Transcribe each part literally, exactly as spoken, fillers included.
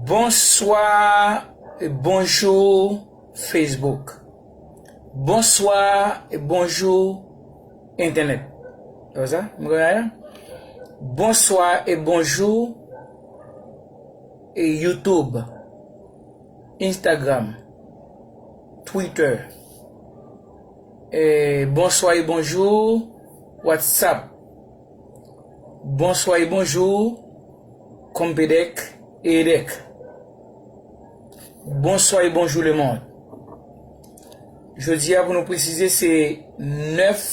Bonswa e bonjou Facebook. Bonswa e bonjou entènèt. Wè sa? M wè la. Bonswa e bonjou e YouTube, Instagram, Twitter. E bonswa e bonjou WhatsApp. Bonswa e bonjou Konpedèk e Edèk. Bonswa e bonjou lemonn. Jodi a, pou nou presize, se nèf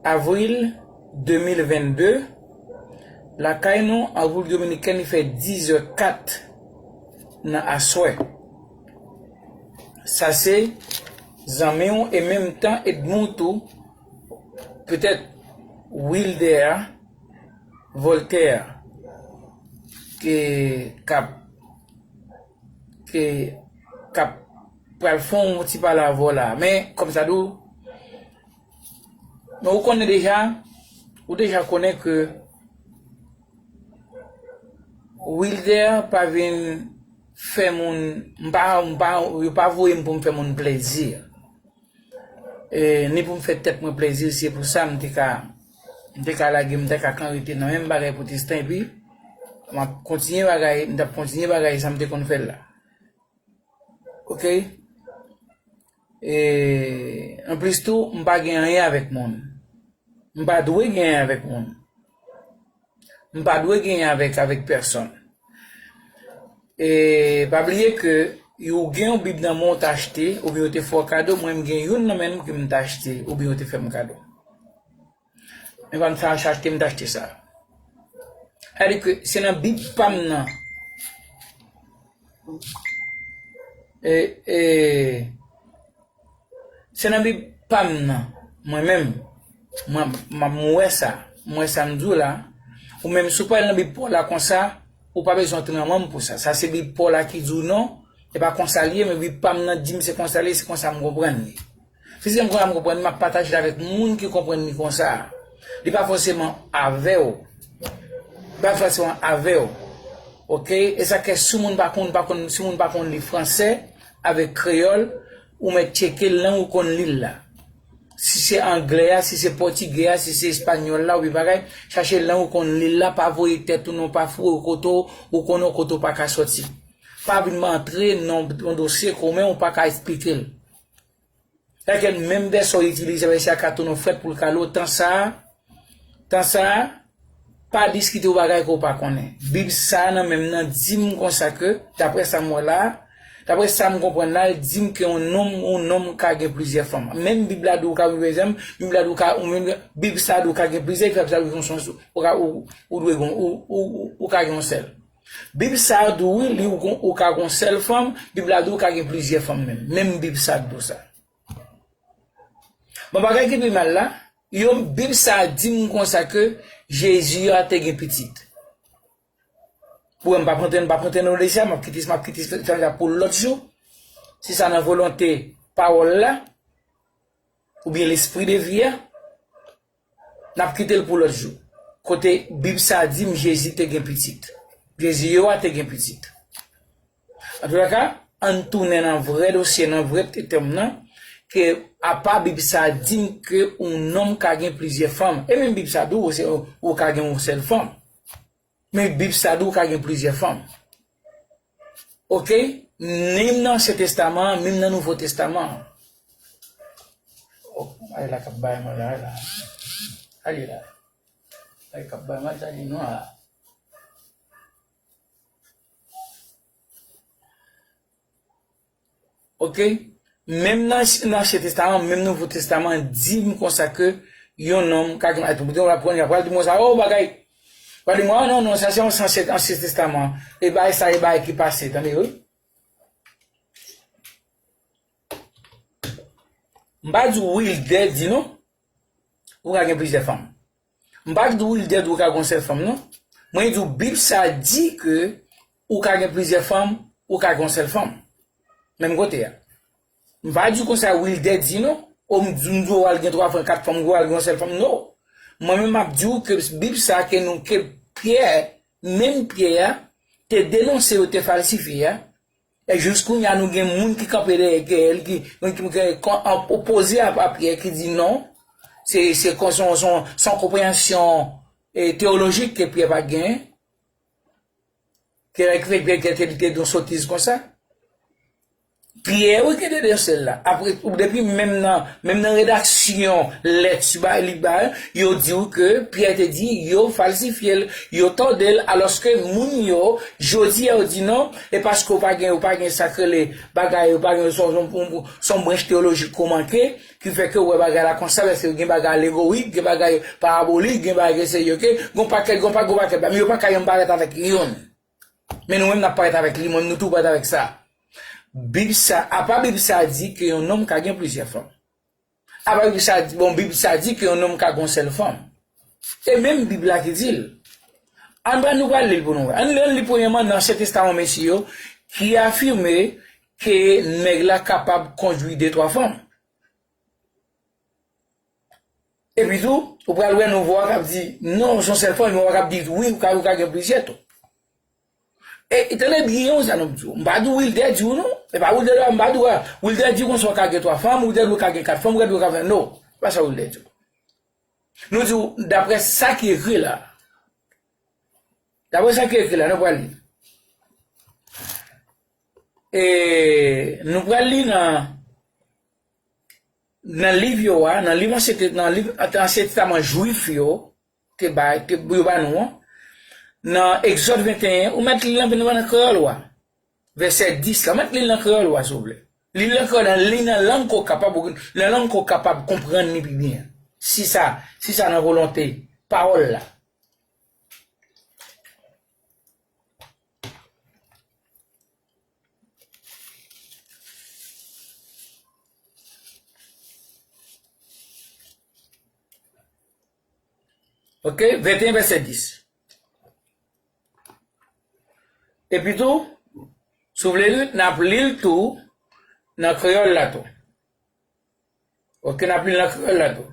avril de mil vennde. Lakay nou, an Repiblik Dominikèn, li fè diz è kat nan aswè. Sa se zanmi w e menm tan ènmi w tou, petèt Wilder, Voltaire, ke k ap, ke k ap pral fè yon ti pale avè w la. Men, kòm sa di w, men ou konnen deja, ou deja konnen ke Wilder pa vin fè moun, m pa, m pa, yo pa voye m pou m fè moun plezi. E, ni pou m fè tèt mwen plezi, se pou sa m te ka, m te ka lage, m te ka kan rete nan menm bagay pwotestan, epi m ap kontinye bagay, m t ap kontinye bagay sa m te konn fè l la. Oke? E, anplis tou, m pa gen anyen avèk moun. M pa dwe gen anyen avèk moun. M pa dwe gen anyen avèk, avèk pèsonn. E pa bliye ke ou gen yon Bib nan men w, ou t achte, oubyen yo te fè w kado, mwen m gen youn nan men m ke m t achte, oubyen yo te fè m kado. Men pa m sa achte, m t achte sa. Sa vle di ke se nan Bib pa m nan. E, e, se nan Bib pa m nan, mwen menm, mwen, mwen, mwen wè sa, mwen wè sa m di w la, ou menm si w pa al nan Bib pa w la konsa, ou pa bezwen antre nan manm pou sa. Sa se Bib pa w la ki di w non, e pa konsa l ye, men Bib pa m nan di m se konsa l ye, se konsa m konprann li. Si se m konsa m konprann, m ap pataje l avèk moun ki konprann li konsa. Li pa fòseman avè w. Li pa fòseman avè w. Oke? E sa k fè si moun pa konn, pa konn, si moun pa konn li fransè avèk kreyòl, ou mèt tcheke l nan ou konn li l la. Si se anglè a, si se pòtigè a, si se espanyòl la, oubyen bagay, chache l nan ou konn li l la, pa voye tèt ou non, pa foure w kote w, ou konnen w kote w pa ka sòti. Pa vin antre nan yon dosye komen ou pa ka esplike l. Sa ke menm vèsè w itilize avèk sa ka tounen w frèt pou l kale w. Tan sa a, tan sa a, pa diskite w bagay ke w pa konnen. Bib sa a nan men m nan di m konsa ke, daprè sa m wè la a, daprè sa m konprann la, l di m ke yon nonm, yon nonm ka gen plizyè fanm. Menm Bib la di w ka, pa egzanp, Bib la di w ka, ou menm, Bib sa a di w ka gen plizyè, fè sa di w gen yon sèl, ou ka, ou, ou dwe gen, ou, ou, ou, ou ka gen yon sèl. Bib sa a di w, wi, li, ou, ou ka gen yon sèl fanm, Bib la di w ka gen plizyè fanm menm. Menm Bib sa a di w sa. Bon, bagay ki pi mal la, yo, Bib sa a di m konsa ke Jezi a te gen pitit. Pou m p ap rantre, m p ap rantre nan leson sa, m ap kite, m ap kite sa pou lòt jou. Si sa nan volonte pawòl la, oubyen lespri de vi a, n ap kite l pou lòt jou. Kote Bib sa a di m Jezi te gen pitit. Jezi yo a te gen pitit. Antoulaka, ann tounen nan vrè dosye, nan vrè tèm nan, ke apa Bib sa a di m ke yon nonm ka gen plizyè fanm. E menm Bib sa a di w, se, ou ka gen yon sèl fanm. Men Bib sa a di w ka gen plizyè fanm. Oke? Menm nan Ansyen Testaman an, menm nan Nouvo Testaman an. Oh, ale la k ap bay mwen la, la. Ale la. Ale k ap bay mwen, ale non la. Oke? Menm nan, nan Ansyen Testaman, menm Nouvo Testaman, di m konsa ke yon nonm ka gen, ay, pou w aprann, y ap pral di m sa, oh, bagay. Pral di m, oh, non, non, sa se yon Ansyen, Ansyen Testaman. E bagay sa, e bagay ki pase, tande, wi. M pa di w Wilder di non, ou ka gen plizyè fanm. M pa di w Wilder di w ka gen yon sèl fanm, non. Mwen di w Bib sa di ke ou ka gen plizyè fanm, ou ka gen yon sèl fanm. Menm kote a. M pa di w konsa Wilder di non. Ou m di w al gen twa fanm, kat fanm, ou al gen yon sèl fanm, non. Mwen menm m ap di w ke Bib sa ke nou, ke Pyè, menm Pyè a, te denonse yo te falsifye a. E jis kounye a, nou gen moun ki kanpe dèyè Pierre, ki, ki, ki, ki an opoze a, a Pierre, ki di non, se, se kon, se yon, se yon, se yon konpreyansyon, e, teyolojik ke Pierre pa t genyen. Ke, ke, ke, ke, ke li te di yon sotiz konsa. Pierre, wi, ki te denonse l la. Apre, depi menm nan, menm nan redaksyon lèt li bay, yo di w ke Pierre te di yo falsifye l, yo tòde l, alòske moun yo, jodi a, yo di non, e paske w pa gen, w pa gen sa k rele bagay, w pa gen, se yon, se yon, se yon branch teyolojik ou manke, ki fè ke w wè bagay la konsa, paske gen bagay alegorik, gen bagay parabolik, gen bagay ke se yo, ke, gon pakèt, gon pa, gon pakèt, men yo pa ka janm parèt avèk youn. Men nou menm n ap parèt avèk li, mwen menm nou tou parèt avèk sa. Bib sa, apa Bib sa di ke yon nonm ka gen plizyè fanm. Apa Bib sa di, bon, Bib sa di ke yon nonm ka gen yon sèl fanm. E menm Bib la ki di l. Ann pran nou pral li l pou nou wè. Ann li, ann li premyèman nan Ansyen Testaman Mesi yo, ki afime ke nèg la kapab kondui de twa fanm. Epi tou, ou pral wè nouvo a k ap di, non, se yon sèl fanm, epi w a k ap di, wi, ou ka, ou ka gen plizyè tou. E, e tande byen, sa nou di w. M pa di w Wilder di w, non. E pa Wilder la, m pa di w a. Wilder di w konsa w ka gen twa fanm, Wilder di w ka gen kat fanm, Wilder di w ka gen, non. Se pa sa Wilder di w. Nou di w, daprè sa ki ekri la. Daprè sa ki ekri la, nou pral li. E, nou pral li nan, nan liv yo a, nan liv ansyen, nan liv Ansyen Testaman jwif yo, te bay, te, yo ba nou an, nan Egzòd venteyen, ou mèt li l nan, nan kreyòl ou a. Vèsè dis la, ou mèt li l nan kreyòl ou a, silvouplè. Li l nan kreyòl, nan, li nan lang ke w kapab, nan lang ke w kapab konprann li pi byen. Si sa, si sa nan volonte pawòl la. Ok, venteyen vèsè dis. Epi tou, si w vle li, n ap li l tou nan kreyòl la tou. Ok, n ap li l nan kreyòl la tou.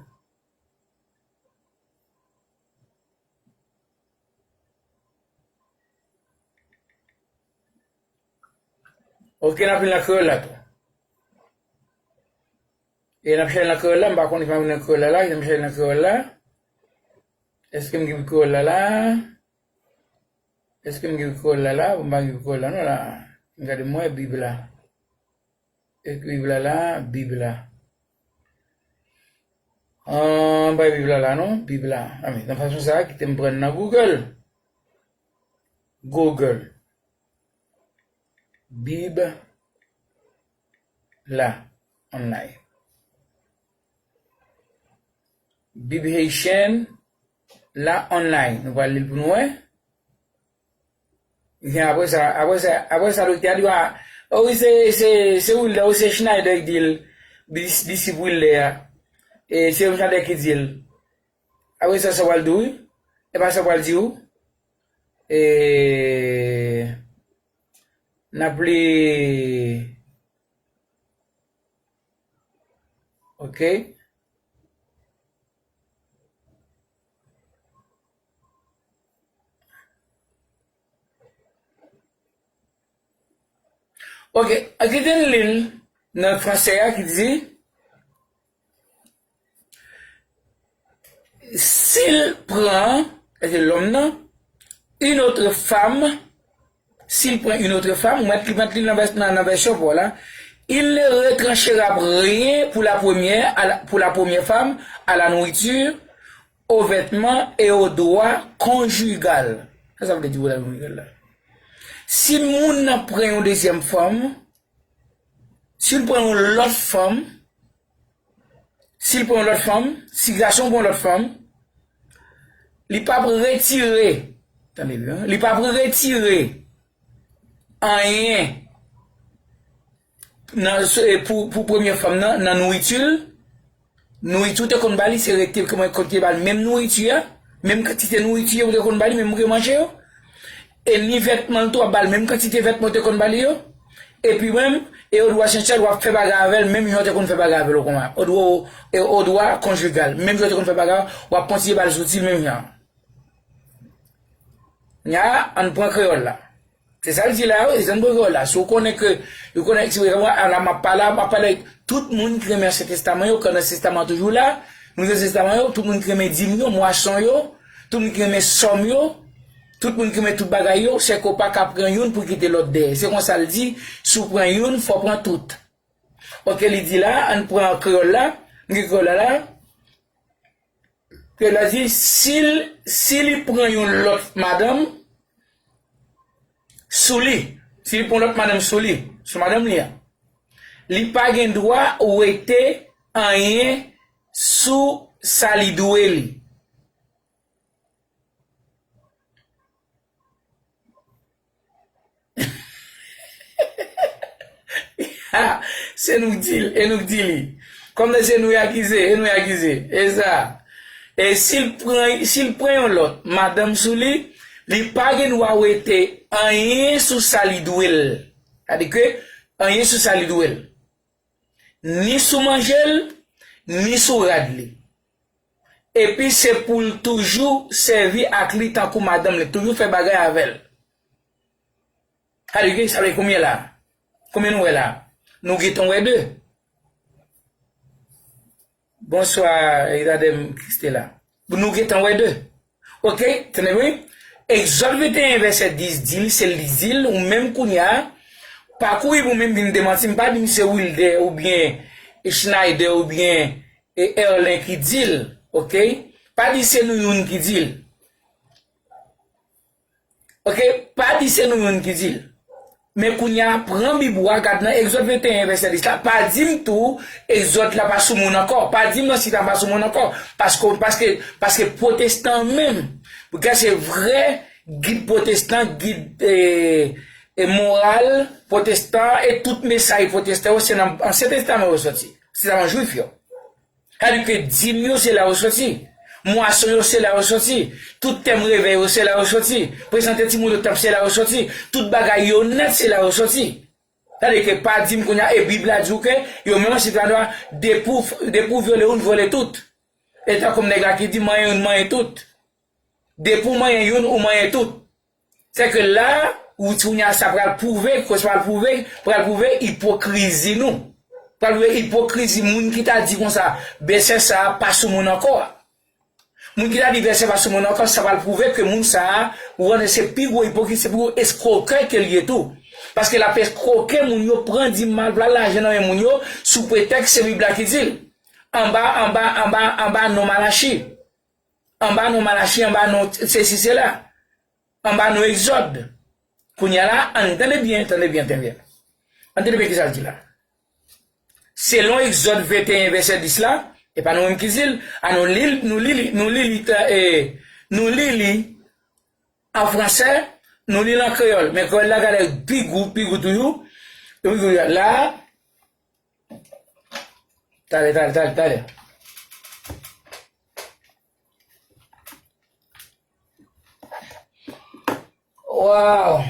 Ok, n ap li l nan kreyòl la tou. E n ap chèche nan kreyòl la, m pa konnen si m ap li nan kreyòl la la, n ap chèche nan kreyòl la. Èske m gen kreyòl la la? Èske m gen kreyòl la la? Bon, m pa gen kreyòl la non la. M gade m wè Bib la. Èske Bib la la? Bib la. Ah, m pa gen Bib la la non, Bib la. Ah, men, nan fason sa a, kite m pran nan Google. Google. Bib la online. Bib Haitian la online. Nou pral li l pou nou wè. Ebyen, apre sa, apre sa, apre sa, doktè a di, a, o wi, se, se, se Wilder, wi, se Schneider ki di l, dis-, disip Wilder a. E se yon Schneider ki di l. Apre sa, sa w pral di w, wi. E pa sa w pral di w. E, n ap li, ok. Ok, kite n li l nan fransè a ki di, s'il prend, se lòm nan, une autre femme, s'il prend une autre femme, mwen t li, mwen t li nan vès-, nan, nan vèsyon pa w la, il ne retranchera rien pour la première, à la, pour la première femme, à la nourriture, au vêtement et au droit conjugal. Sa sa vle di pou la konjigal la? Si moun nan pran yon dezyèm fanm, si l pran yon lòt fanm, si l pran yon lòt fanm, si gason pran yon lòt fanm, li p ap retire, tande byen, li p ap retire anyen nan, se, pou, pou premye fanm nan, nan nouriti l, nouriti w te konn ba li, se rete kòman w te ba l menm nouriti a, menm kantite nouriti yo w te konn ba li, menm manje yo. E ni vètman l tou, w ap ba l menm kantite vètman w te konn ba li yo. Epi menm, e au droit conjugal, w ap fè bagay avè l, menm jan w te konn fè bagay avè l, ou konprann? Au droit, e au droit conjugal, menm jan w te konn fè bagay, w ap kontinye ba l zouti menm jan. Nya, ann pran kreyòl la. Se sa l di la, wi, se sa m pran la. Si w konnen ke, ou konnen, si w la, m ap pale, m ap pale tout moun ki renmen Ansyen Testaman yo, kan Ansyen Testaman toujou la, Nouvo Testaman yo, tout moun ki renmen dim yo, mwason yo, tout moun ki renmen sòm yo, tout moun ki renmen tout bagay yo, se ke w pa ka pran youn pou kite lòt dèyè. Se konsa l di, si w pran youn, fò w pran tout. Oke, li di la, ann pran kreyòl la, m gen kreyòl la la. Kreyòl la di, si l, si li pran yon lòt madanm sou li, si li pran lòt madanm sou li, sou madanm li a, li pa gen dwa wete anyen sou sa li dwe li. Ha, se nou k di l, e nou k di li. Kòm se nou y akize, e nou y akize. E sa. E si l pran, si l pran yon lòt madanm sou li, li pa gen dwa wete anyen sou sa li dwe l. Sa di ke anyen sou sa li dwe l. Ni sou manje l, ni sou rad li. Epi se pou l toujou sèvi ak li tankou madanm li, toujou fè bagay avè l. Sa vle di, sa vle konbyen la? Konbyen nou wè la? Nou gentan wè de. Bonswa, Eladem Kristela. Nou gentan wè de. Oke, tande wi. Egzòd venteyen vèsè dis di l, se li di l, ou menm kounye a, pa kouri pou menm vin demanti m, pa di m se Wilder oubyen Schneider oubyen e Erlen ki di l, oke? Pa di se nou youn ki di l. Oke? Pa di se nou youn ki di l. Men kounye a, pran Bib ou a, gad nan Egzòd venteyen vèsè dis la, pa di m tou, Egzòd la pa sou moun ankò. Pa di m nan sit la pa sou moun ankò. Paske, paske, paske pwotestan menm, pou kè se vrè gid pwotestan, gid, e, e moral pwotestan, e tout mesaj pwotestan yo, se nan Ansyen Testaman yo sòti. Se nan jwif yo. Sa vle di ke dim yo se la yo sòti. Mwason yo se la yo sòti. Tout tèm revèy yo se la yo sòti. Prezante timoun yo tanp se la yo sòti. Tout bagay yo nèt se la yo sòti. Sa vle di ke pa dim kounye a, e Bib la di w ke yo menm ansyen testama depi w, depi w vyole youn, vyole tout. E tankou nèg la ki di manyen youn, manyen tout. Depi w manyen youn, ou manyen tout. Se ke la, ou kounye a sa pral pwouve, ke sa pral pwouve, pral pwouve ipokrizi nou. Pral pwouve ipokrizi moun ki ta di konsa, bèsè sa a pa sou moun ankò a. Moun ki ta di vèsè pa sou moun ankò, sa pral pwouve ke moun sa a, ou konnen se pi gwo ipokrit, se pi gwo eskwokè ke l ye tou. Paske l ap eskwoke moun yo, pran dim mal, pran lajan nan men moun yo, sou pretèks se Bib la ki di l. Anba, anba, anba, anba non Malachi. Anba non Malachi, anba non sesi sela. Anba non Egzòd. Kounye a la, ann tande byen, tande byen, tande byen. Ann tande byen kisa l di la. Selon Egzòd venteyen vèsè dis la, e pa nou menm ki di l, ann nou li l, nou li li, nou li li, e, nou li li an fransè, nou li l an kreyòl. Men kreyòl la gade pi gou, pi gou toujou. Pi gou la, Talè, talè, talè, talè. Waw.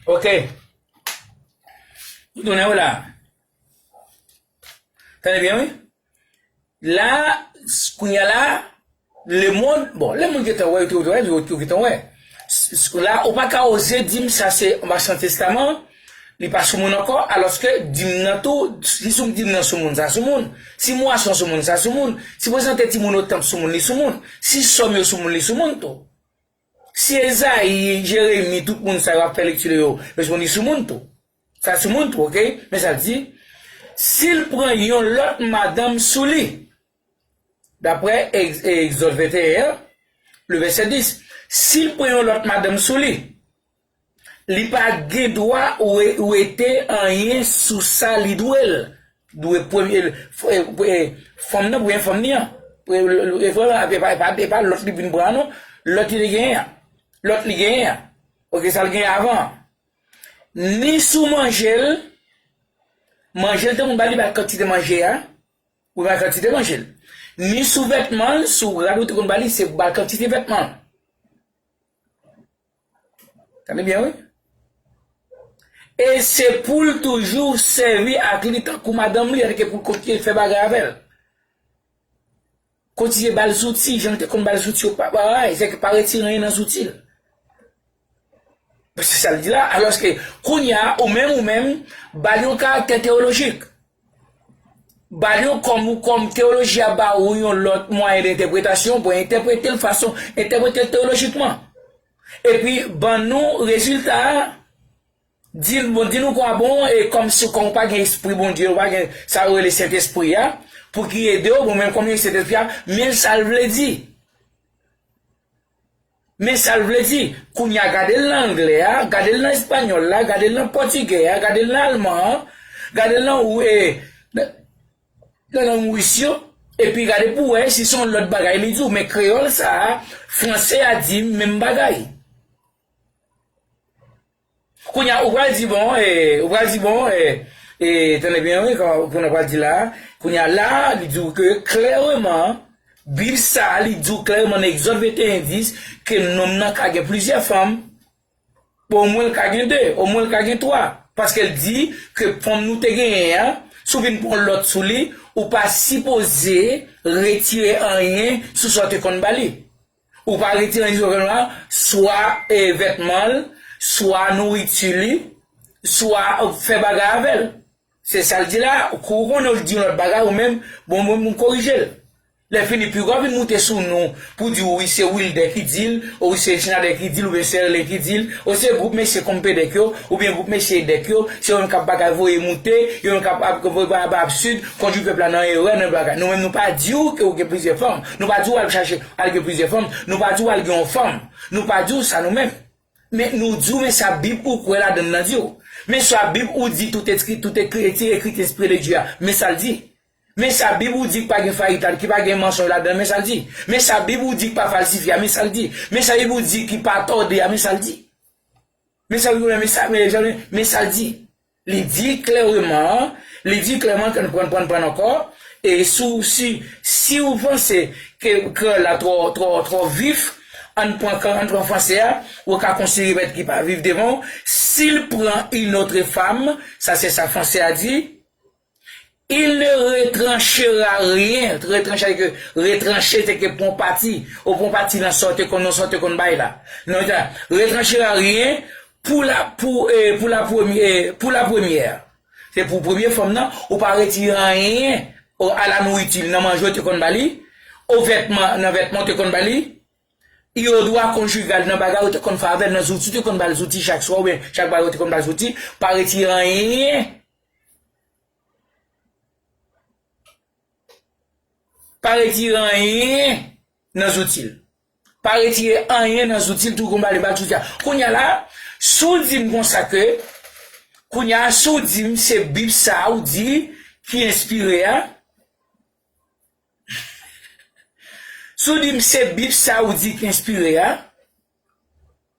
Ok. Nou tounen wi la. Tande byen wi. La, kounye a la, lemonn, bon, lemonn gentan wè, yo tou, yo tou, yo tou gentan wè. S-, s-, la, ou pa ka oze di m sa se Ansyen Testaman, li pa sou moun ankò, alòske dim nan tou, si sou dim nan sou moun, sa sou moun. Si mwason sou moun, sa sou moun. Si prezante timoun yo tanp sou moun, li sou moun. Si sòm yo sou moun, li sou moun tou. Si Ezayi, Jeremi, tout moun sa yo ap fè lekti de yo, yo sou moun, li sou moun tou. Sa sou moun tou, ok? Men sa l di, si l pran yon lòt madanm sou li, daprè Egz-, Egzòd venteyen, le vèsè dis, si l pran yon lòt madanm sou li, li pa gen dwa we-, wete anyen sou sa li dwe l. Dwe premye, f-, e, e, fanm nan, premye fanm li an. E, e, e, e pa, e pa, e pa lòt li vin pran an non. Lòt li genyen an. Lòt li genyen an. Oke, sa l genyen avan an. Ni si w manje l, manje l te konn ba li, ba l kantite manje a, ou ba l kantite manje l. Ni sou vètman l, sou rad ou te konn ba li, se ba l kantite vètman l. Tande byen, wi. E se pou l toujou sèvi ak li tankou madanm li, antanke pou l kontinye fè bagay avè l. Kontinye ba l zouti, jan l te konn ba l zouti yo, pa, pa, pa, se ke pa retire anyen nan zouti l. Se sa l di la. Alòske, kounye a, ou menm, ou menm, ba l yon karaktè teyolojik. Ba l yon kòm, ou kòm teyoloji a ba ou yon lòt mwayen de entèpretasyon pou entèprete l fason, entèprete l teyolojikman. Epi, ban nou rezilta a. Di, bon, di nou kwa, bon, e kòm si, kòm ou pa gen espri Bondye, ou pa gen sa yo rele Sentespri a, pou ki ede w, bon, menm kòm gen Sentespri a, men sa l vle di. Men sa l vle di. Kounye a, gade l nan anglè a, gade l nan espanyòl la, gade l nan pòtigè a, gade l nan alman an, gade l nan ou, e, nan, nan lang ris yo, epi gade pou wè si se yon lòt bagay li di w, men kreyòl sa a, franse a di menm bagay. Kounye a, ou pral di, bon, e, ou pral di, bon, e, e, tande byen, wi, kòman, kounye a, ou pral di la, kounye a, la, li di w ke klèreman, Bib sa a, li di w klèreman nan Egzòd venteyen dis, ke nonm nan ka gen plizyè fanm, bon, omwen l ka gen de, omwen l ka gen twa, paske l di ke fanm nou te genyen an, si w vin pran lòt sou li, ou pa sipoze retire anyen sou sa w te konn ba li. Ou pa retire anyen sou kò l la, swa, e, vètman l, swa nouriti li, swa, e, fè bagay avè l. Se sa l di la, kou ou konnen ou di yon lòt bagay, ou menm, bon, mwen, mwen korije l. Lè fini, pi gwo vin moute sou nou, pou di, wi, se Wilder ki di l, o wi, se Schneider ki di l, oubyen se Erlen ki di l, o se gwoup mesye Konpedèk yo, oubyen gwoup mesye Edèk yo, se yo menm k ap bagay voye moute, yo menm k ap, ap, ap, ap, ap absid, kondui pèp la nan erè, nan bagay. Nou menm, nou pa di w ke ou gen plizyè fanm. Nou pa di w al chache, al gen plizyè fanm. Nou pa di w al gen yon fanm. Nou pa di w sa, nou menm. Men nou di w, men sa Bib ou kwè ladan l lan di w. Men sa Bib ou di tout ekri, tout ekri, ekri, ekri enspire de Dye a. Men sa l di. Men sa Bib ou di ki pa gen fayit la, ki pa gen mansonj ladan, men sa l di. Men sa Bib ou di ki pa falsifye a, men sa l di. Men sa Bib ou di ki pa tòde a, men sa l di. Men sa Bib ou, men sa, men, men sa l di. Li di klèreman, li di klèman, ann pran, pran, pran ankò, e si w, si, si w panse ke kreyòl la twò, twò, twò vif, ann pran, ann pran franse a, ou ka konsidere mèt ki pa vif devan w, s'il prend une autre femme, sa se sa franse a di, il ne retranchera rien. Retranche, ke retranche, se ke pran pati, ou pran pati nan sa w te konn, nan sa w te konn bay la. Non, retranchera rien pour la, pour, eh, pour la première, pour la première. Se pou premye fanm nan, ou pa retire anyen, o, a la nouriti, nan manje w te konn ba li, o vètman, nan vètman w te konn ba li, e o dwa konjigal, nan bagay ou te konn fè avè l, nan zouti w te konn ba l zouti chak swa, oubyen chak bagay ou te konn ba l zouti, pa retire anyen. Pa retire anyen nan zouti l. Pa retire anyen nan zouti l, tou konn ba li, ba l zouti a. Kounye a la, si w di m konsa ke, kounye a, si w di m se Bib sa a ou di ki enspire a, si w di m se Bib sa a ou di ki enspire a,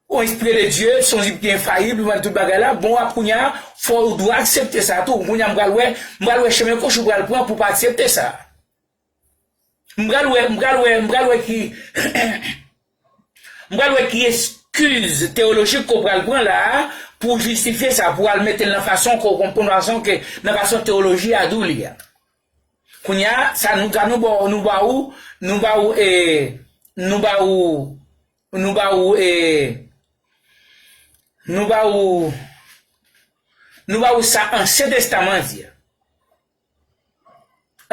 ou enspire de Dye, se yon Bib ki enfayib, li mande tout bagay la, bon, ap kounye a, fò ou dwe aksepte sa tou. Kounye a, m pral wè, m pral wè chemen kòch ou pral pran pou w pa aksepte sa. M pral wè, m pral wè, m pral wè ki, m pral wè ki eskiz teyolojik ke w pral pran la a pou w jistifye sa, pou w al mete l nan fason ke w konprann, fason ke, nan fason teyoloji a di w li a. Kounye a, sa nou, sa nou ba w, nou ba ou, nou ba ou, e, nou ba ou, nou ba ou, e, nou ba ou, nou ba ou sa Ansyen Testaman di a.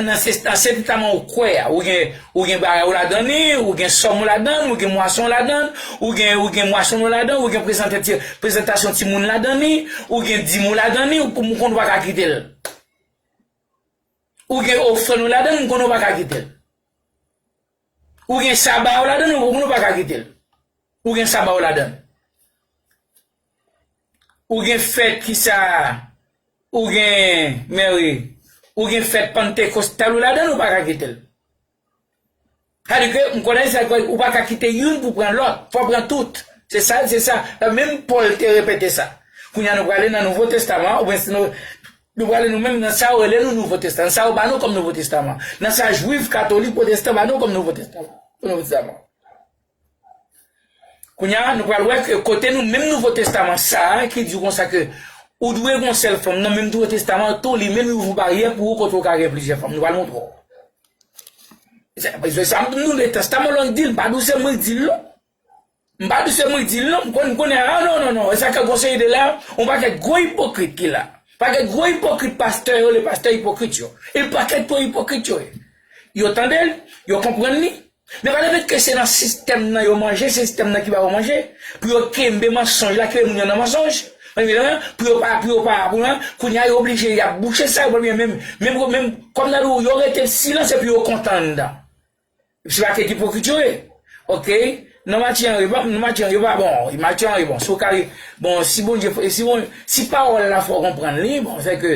Nan se, nan Ansyen Testaman ou kwè a, ou gen, ou gen bagay ou ladan li, ou gen sòm ou ladan, ou gen mwason ou ladan, ou gen, ou gen mwason ou ladan, ou gen prezante-, prezantasyon timoun ladan li, ou gen dim ou ladan li, ou, ou konn ou pa ka kite l. Ou gen ofrann ou ladan, ou konn ou pa ka kite l. Ou gen saba ou ladan, ou konn ou pa ka kite l. Ou gen saba ou ladan. Ou gen fèt ki sa, ou gen, mèri, ou gen fèt Pantekostal ou ladan, ou pa ka kite l. Sa di ke m konnen sa, ou pa ka kite youn pou pran lòt. Fò w pran tout. Se sa, se sa. Menm Pòl te repete sa. Kounye a nou prale nan Nouvo Testaman, oubyen si nou, nou prale nou menm nan sa yo rele nou Nouvo Testaman, nan sa yo ba nou kòm Nouvo Testaman, nan sa Jwif, Katolik, Pwotestan ba nou kòm Nouvo Testaman. Nouvo Testaman. Kounye a, nou pral wè ke kote nou menm Nouvo Testaman sa a, ki di konsa ke ou dwe gon sèl fanm nan menm Nouvo Testaman, tou li menm li ouvri baryè pou ou kote ou ka gen plizyè fanm. Nou pral montre w. Se, se sa m di nou, le Testaman lonn di l, m pa di w se mwen ki di l non. M pa di w se mwen ki di l non, m konn, m konnen, ah non, non, non, e sa ke gon seri de la, yon pakèt gwo ipokrit ki la. Pakèt gwo ipokrit pastè yo, le pastè ipokrit yo. E pakèt pou ipokrit yo ye. Yo tande l, yo konprann li, men pa le fèt ke se nan sistèm nan yo manje, se sistèm nan ki ba yo manje, pou yo kenbe mansonj la, kenbe moun yo nan mansonj, pou yo pa, pou yo pa, pou yo, kounye a yo oblije, y ap bouche sa, yo pa byen menm, menm, menm, kòm nan yo rete silans epi yo kontan anndan. Se pa kèk ipokrit yo ye. Oke? Non, Matye Henry, bon, non, Matye Henry, pa bon. Matye Henry, bon, si w ka, bon, si Bondye, si bon, si pawòl la fè w konprann li, bon, se ke,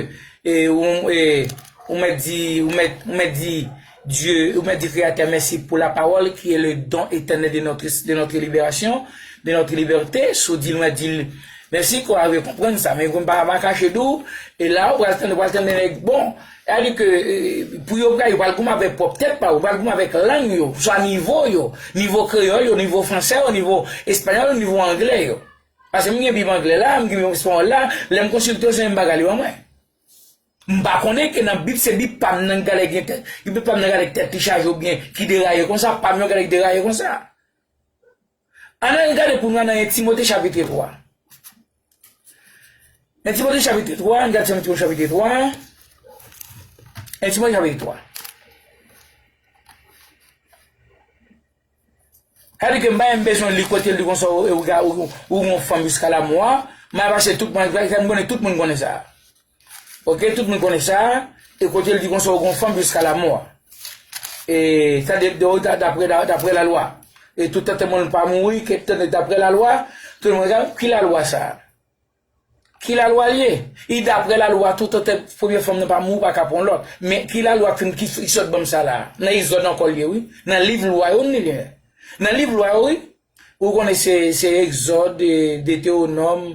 e, ou, e, ou mèt di, ou mèt, ou mèt di Dieu, ou mèt di Créateur, merci pour la parole qui est le don éternel de notre, de notre libération, de notre liberté. Si w di l, ou mèt di l, mèsi ke w rive konprann sa, men m pa, pa kache di w, e la, ou pral tande, ou pral tande nèg, bon, sa di ke, e, pou yo pral, yo pral goumen avèk pwòp tèt pa yo, yo pral goumen avèk lang yo, swa nivo yo, nivo kreyòl yo, nivo fransè yo, nivo espanyòl yo, nivo anglè yo. Paske m gen Bib anglè la, m gen Bib espanyòl la, lè m konsilte yo, se menm bagay li ban mwen. M pa konnen ke nan Bib, se Bib pa m nan gade gen tèt, Bib pa m nan gade tèt li chaje oubyen ki deraye konsa, pa m yon gade ki deraye konsa. Ann al gade pou nou nan en Timote chapit twa. En Timote chapit twa, ann gade en Timote chapit twa. En Timote chapit twa. Sa di ke m pa menm bezwen li kote l di konsa ou, ou, ou, ou gon fanm jiska lamò a. M al pase tout mwen, m konnen tout moun konnen sa. Oke, tout moun konnen sa. E kote l di konsa ou gon fanm jiska lamò a. E sa de, de, da- daprè, da- daprè lalwa. E tout tante moun pa mouri, ke tande daprè lalwa, tout moun ka, ki lalwa sa? Ki lalwa l ye? E daprè lalwa, tout tante premye fanm nan pa mouri, pa ka pran lòt. Men ki lalwa fin ki, ki sot ban m sa la? Nan Egzòd ankò l ye, wi. Nan liv lwa yo, li ye. Nan liv lwa yo, wi. Ou konnen se, se Egzòd, e, Detewonòm,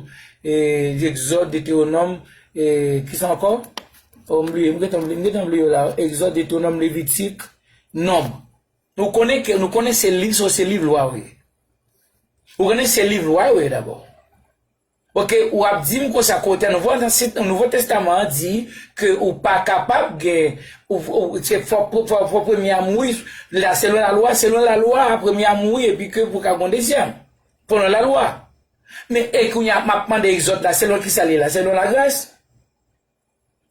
e, Egzòd, Detewonòm, e, kisa ankò? O, m bliye, m gentan bliye, m gentan bliye yo la. Egzòd, Detewonòm, Levitik, Nonb. Nou konnen ke, nou konnen se liv, se, se liv lwa yo ye. Ou konnen se liv lwa yo ye dabò. Oke, w ap di m konsa kote Nouvo, Nouvo Testaman an di ke ou pa kapab gen, ou, ou, se fò, fò, fò premye a mouri, la, selon lalwa, selon lalwa, premye a mouri epi ke pou ka gon dezyèm. Selon lalwa. Men, e kounye a, m ap mande Egzòd la, selon kisa li la, selon lagras?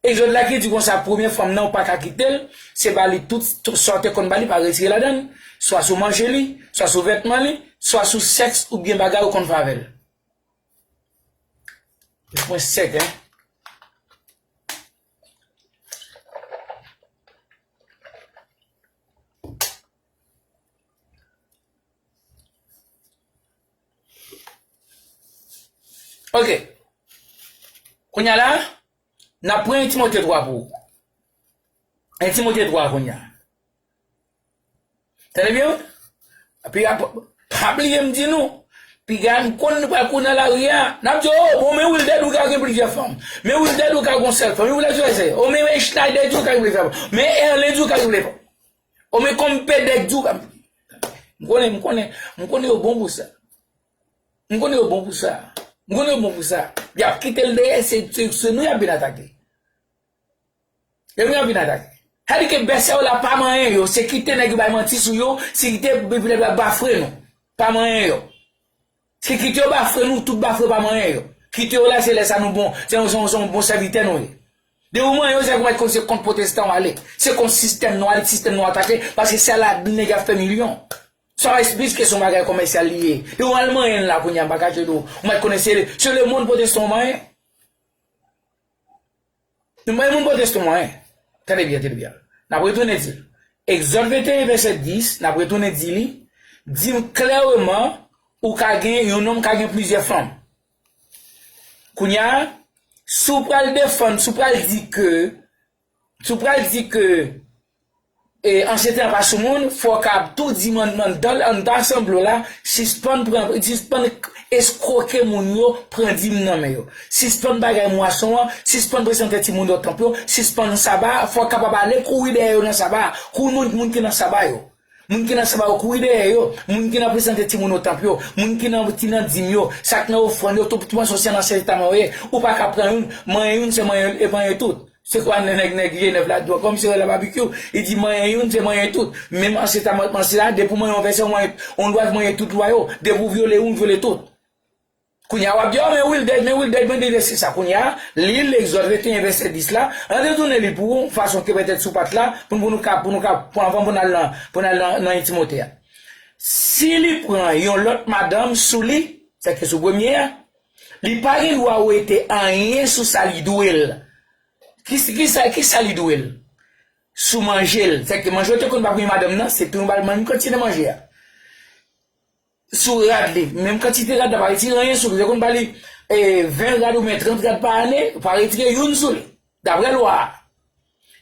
Egzòd la ki di konsa, premye fanm nan, ou pa ka kite l, se ba li tout, tout sa w te konn ba li, pa retire ladan l, swa sou manje li, swa sou vètman li, swa sou sèks oubyen bagay ou konn fè avè l. Mwen sèk, en. Oke. Kounye a la, n ap pran en Timote twa pou ou. En Timote twa kounye a. Tande byen, wi. Epi, ap, pa bliye m di nou, piga m konn nou pral kouri nan lari a, n ap di, o, bon, men Wilder di w ka gen plizyè fanm. Men Wilder di w ka gen yon sèl fanm. Men Wilder di w ka gen, o, men, men Schneider di w ka gen plizyè fanm. Men Erlen di w ka gen plizyè fanm. O, men Konpedèk di w ka. M konnen, m konnen, m konnen yo bon pou sa. M konnen yo bon pou sa. M konnen yo bon pou sa. Y ap kite l dèyè, se, se, se nou y ap vin atake. E nou y ap vin atake. Sa di ke bèsè yo la pa manyen yo, se kite nèg yo bay manti sou yo, se kite bafre nou. Pa manyen yo. Se kite yo bafre nou, tout bafre pa manyen yo. Kite yo la, se lè sa nou bon, se yon, se yon, se yon bon sèvitè nou ye. Depi w manyen yo, se kòm, kòm se kont pwotestan w ale. Se kont sistèm nou ale, sistèm nou atake, paske se ladan nèg ap fè milyon. Sa w esplike se yon bagay komèsyal li ye. Depi w al manyen la kounye a, m pa kache di w, ou mèt konnen se, se lemonn pwotestan w manyen. Nou manyen moun pwotestan w manyen. Tande byen, tande byen. N ap retounen di l. Egzòd venteyen, vèsè dis, n ap retounen di li, di m klèman, ou ka gen, yon nonm ka gen plizyè fanm. Kounye a, si w pral defann, si w pral di ke, si w pral di ke e, ansyen testaman pa sou moun, fò w ka tou di m anndan, anndan asanble w la, sispann pran, sispann eskwoke moun yo, pran dim nan men yo. Sispann bagay mwason an, sispann prezante timoun yo tanp yo, sispann saba, fò w kapab ale kouri dèyè yo nan saba, kouri moun, moun ki nan saba yo. Moun ki nan saba yo kouri dèyè yo, moun ki nan prezante timoun yo tanp yo, moun ki nan, ki nan dim yo, sa k nan ofrann yo, tout, tout mwason se nan ansyen testaman yo ye, ou pa ka pran youn, manyen youn, se manyen, e manyen tout. Se kwa nèg, nèg Jenèv la, kòmsi yo rele Babikyou, li di manyen youn, se manyen tout. Menm ansyen testaman, ansyen la, depi w manyen yon vèsè, w manyen, w dwa manyen tout lwa yo. Depi w vyole youn, w vyole tout. Kounye a, w ap di, o, men Wilded, men Wilded, men Wilded, se sa. Kounye a, li, Egzòd venteyen, vèsè dis la, ann retounen li pou ou, fason ke petèt sou pat la, pou, pou nou ka, pou nou ka, pou anvan pou n al nan, pou n al nan, nan Timote a. Si li pran yon lòt madanm sou li, sèke sou premye a, li pa gen dwa wete anyen sou sa li dwe l. Ki, ki sa, ki sa li dwe l? Sou manje l. Sèke manje w te konn ba premye madanm nan, se tou yon ba l menm kantite nan manje a. Sou rad li, menm kantite rad la, pa retire anyen sou li. Ou te konn ba li, e, ven rad oubyen trant rad pa ane, pa retire youn sou li. Daprè lwa a.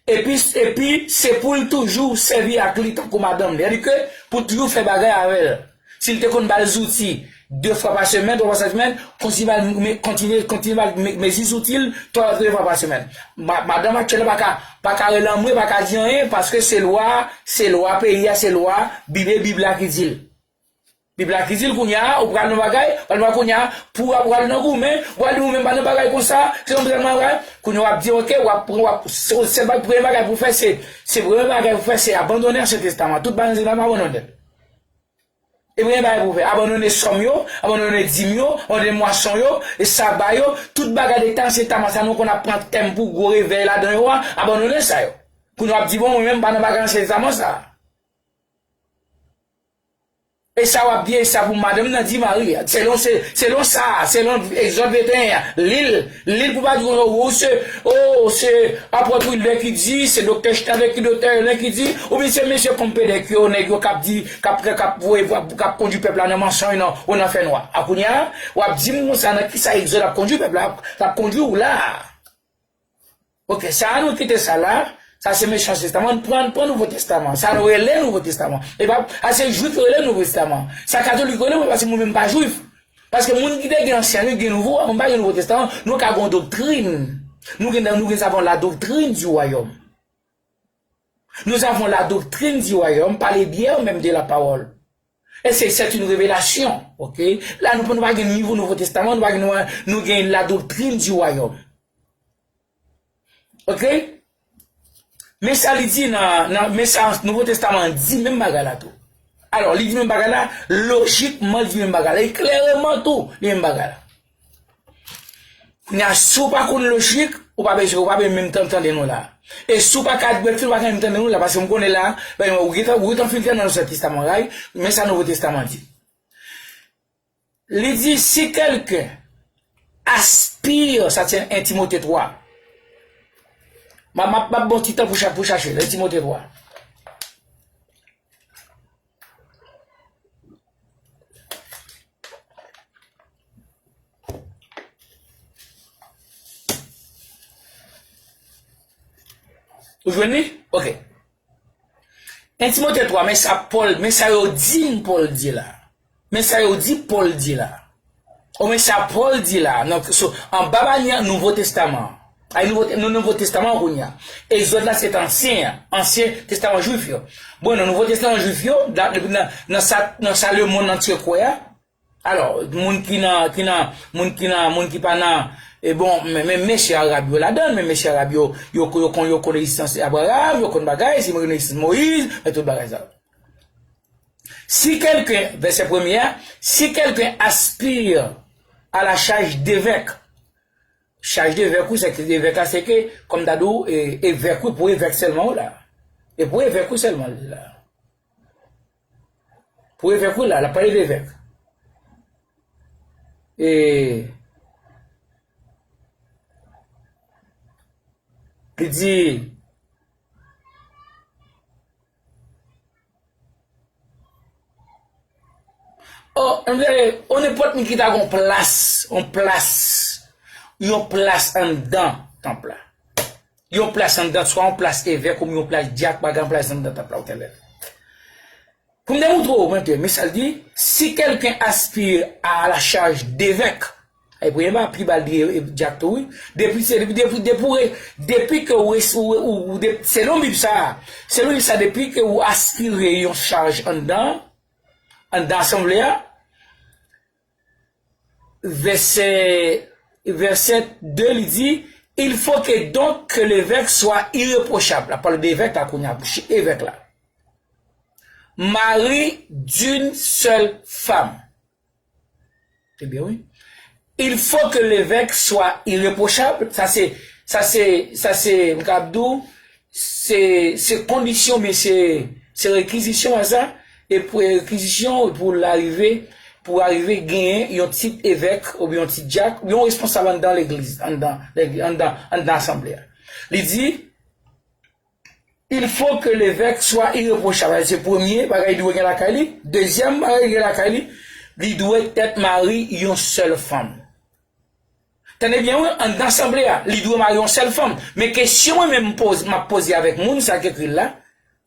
Epi, epi, se pou l toujou sèvi ak li tankou madanm li. Sètadi ke pou toujou fè bagay avè l. Si l te konn ba l zouti de fwa pa semèn, twa fwa pa semèn, kontinye ba l, me-, kontinye, kontinye ba l me-, mezi zouti l twa, de fwa pa semèn. Ma-, madanm aktyèl la pa ka, pa ka rele anmwe, pa ka di anyen, paske se lwa, se lwa peyi a, se lwa Bib e Bib la ki di l. Bib la ki di l kounye a, ou pral nan bagay, pral nan kounye a, pou w pral nan goumen, ou pral di ou menm pa nan bagay konsa, se yon bagay, kounye a w ap di, oke, w ap pran, w ap, se, se bagay, premye bagay pou w fè, se, se premye bagay pou w fè, se abandone Ansyen Testaman, tout bagay Ansyen Testaman abandone. E premye bagay pou w fè, abandone sòm yo, abandone dim yo, abandone mwason yo, e saba yo, tout bagay de tan Ansyen Testaman sa nou konn ap pran tèm pou gwo revèy ladan yo a, abandone sa yo. Kounye a w ap di, bon, mwen menm pa nan bagay Ansyen Testaman sa. E sa w ap di, e sa pou madanm nan di mari a. Selon se, selon sa, selon Egzòd venteyen an, li l, li l pou pa di konsa, o, se, o, se apot Wilder ki di, se doktè Schneider ki, doktè Schneider ki di, oubyen se mesye Compedec yo, nèg yo k ap di, k ap, k ap voye, k ap kondui pèp la nan mansonj, nan, ou nan fènwa. A kounye a, w ap di m konsa, nan kisa Egzòd ap kondui pèp la, l ap kondui w la. Oke, sa a nou kite sa la. Sa se Ansyen Testaman. Ann pran, ann pran Nouvo Testaman. Sa nou rele Nouvo Testaman. E pa, sa se Jwif yo rele Nouvo Testaman. Sa Katolik yo rele, paske mwen menm pa Jwif. Paske moun ki te gen Ansyen, yo gen Nouvo, mwen pa gen Nouvo Testaman. Nou ka gen yon doktrin. Nou gen, nou gen, nous avons la doctrine du royaume. Nous avons la doctrine du royaume, parler bien même de la parole. Et c'est, c'est une révélation, ok? La, nou, nou pa gen nivo Nouvo Testaman, nou pa gen, nou, nou gen la doctrine du royaume. Ok? Men sa li di nan, nan, men sa Nouvo Testaman di menm bagay la tou. Alò, li di menm bagay la, lojikman, li di menm bagay la. E klèreman tou, li menm bagay la. Kounye a, si w pa konn lojik, ou pa bezwen, ou pa bezwen menm tan tande nou la. E si w pa ka admèt li, ou pa ka menm tande nou la, paske m konnen la, ben, ou gentan, ou gentan filtre nan Ansyen Testaman, right? Men sa Nouvo Testaman di. Li di, si quelqu'un aspire, sa se en Timote twa. M a, m a, m a ba w ti tan pou cha-, pou chache, en Timote twa. Ou jwenn li? Ok. En Timote twa, men sa Pòl, men sa yo di m Pòl di la. Men sa yo di Pòl di la. O men sa Pòl di la. Donk, so, anba banyè Nouvo Testaman. Ay, Nouvo, nou Nouvo Testaman kounye a. Egzòd la, se te ansyen an. Ansyen Testaman Jwif yo. Bon, nan Nouvo Testaman Jwif yo, nan, nan, nan sa, nan sa lemonn antye kwè a, alò, moun ki nan, ki nan, moun ki nan, moun ki pa nan, e bon, men, men mesye Arab yo ladan, men mesye Arab yo, yo, yo konn, yo konn egzistans Abraram, yo konn bagay, si yo konn egzistans Moyiz, men tout bagay sa. Si quelqu'un, vèsè premye a, si quelqu'un aspire à la charge d'évêque, charge d'évêque, wi, se ke evèk la, se ke, kòm ta di w, e, evèk, wi, pou evèk sèlman, wi, la. E pou evèk, wi, sèlman, la. Pou evèk, wi, la, l ap pale de evèk. E li di, o, o nenpòt moun ki ta gen yon plas, yon plas, yon plas anndan tanp la. yon plas anndan, swa yon plas evèk, oubyen yon plas dyak, bagay, yon plas anndan tanp la, ou te lè. Pou m demontre w, mwen te, men sa l di, si quelqu'un aspire à la charge d'évêque, e premye ba, pi ba l di, e, e, dyak tou, wi. Depi, se, depi, depi, depi ou, ou, ou, ou, ou, de, selon Bib sa, selon Bib sa, depi ke ou aspire yon chaj anndan, anndan asanble a, vèsè, vèsè de, li di, il faut que donc que l'évêque soit irréprochable. La pale de evèk la, kounye a, evèk la. Mari d'une seule femme. Se byen, wi. Il faut que l'évêque soit irréprochable. Sa se, sa se, sa se, m ka di w, se, se kondisyon, men se, se rekizisyon a sa. E pou rekizisyon, pou l arive, pou arive genyen yon tit evèk, oubyen yon tit dyak, oubyen yon responsab anndan legliz, anndan, anndan, anndan asanble a. Li di, il faut que l'évêque soit irréprochable. Se premye bagay li dwe gen lakay li. Dezyèm bagay li gen lakay li, li dwe tèt mari yon sèl fanm. Tande byen, wi, anndan asanble a, li dwe mari yon sèl fanm. Men kesyon mwen menm m poze, m ap poze avèk moun sa k ekri l la,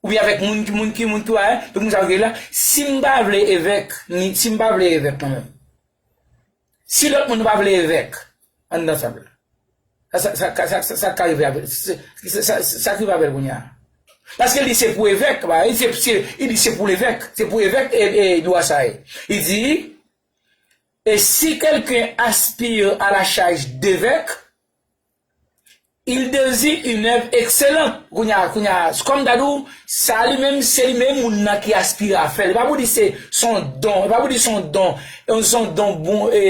oubyen avèk moun ki, moun ki, moun ki, eh, pou moun sa k ekri l la, si m pa vle evèk, ni, si m pa vle evèk kanmenm. Si lòt moun pa vle evèk anndan asanble a, sa, sa, sa, sa, sa, sa ka rive avè l? Se, se, sa, sa, sa k rive avè l kounye a? Paske li se pou evèk, ba, li se, se, li di se pou levèk, se pou evèk e, e dwa sa ye. Li di, et si quelqu'un aspire à la charge d'évêque, il désire une œuvre excellente. Kounye a, kounye a, kòm ta di w, sa li menm, se li menm moun nan ki aspire a fè l. E pa pou di se, se yon don, e pa pou di se yon don, e se yon don bon, e,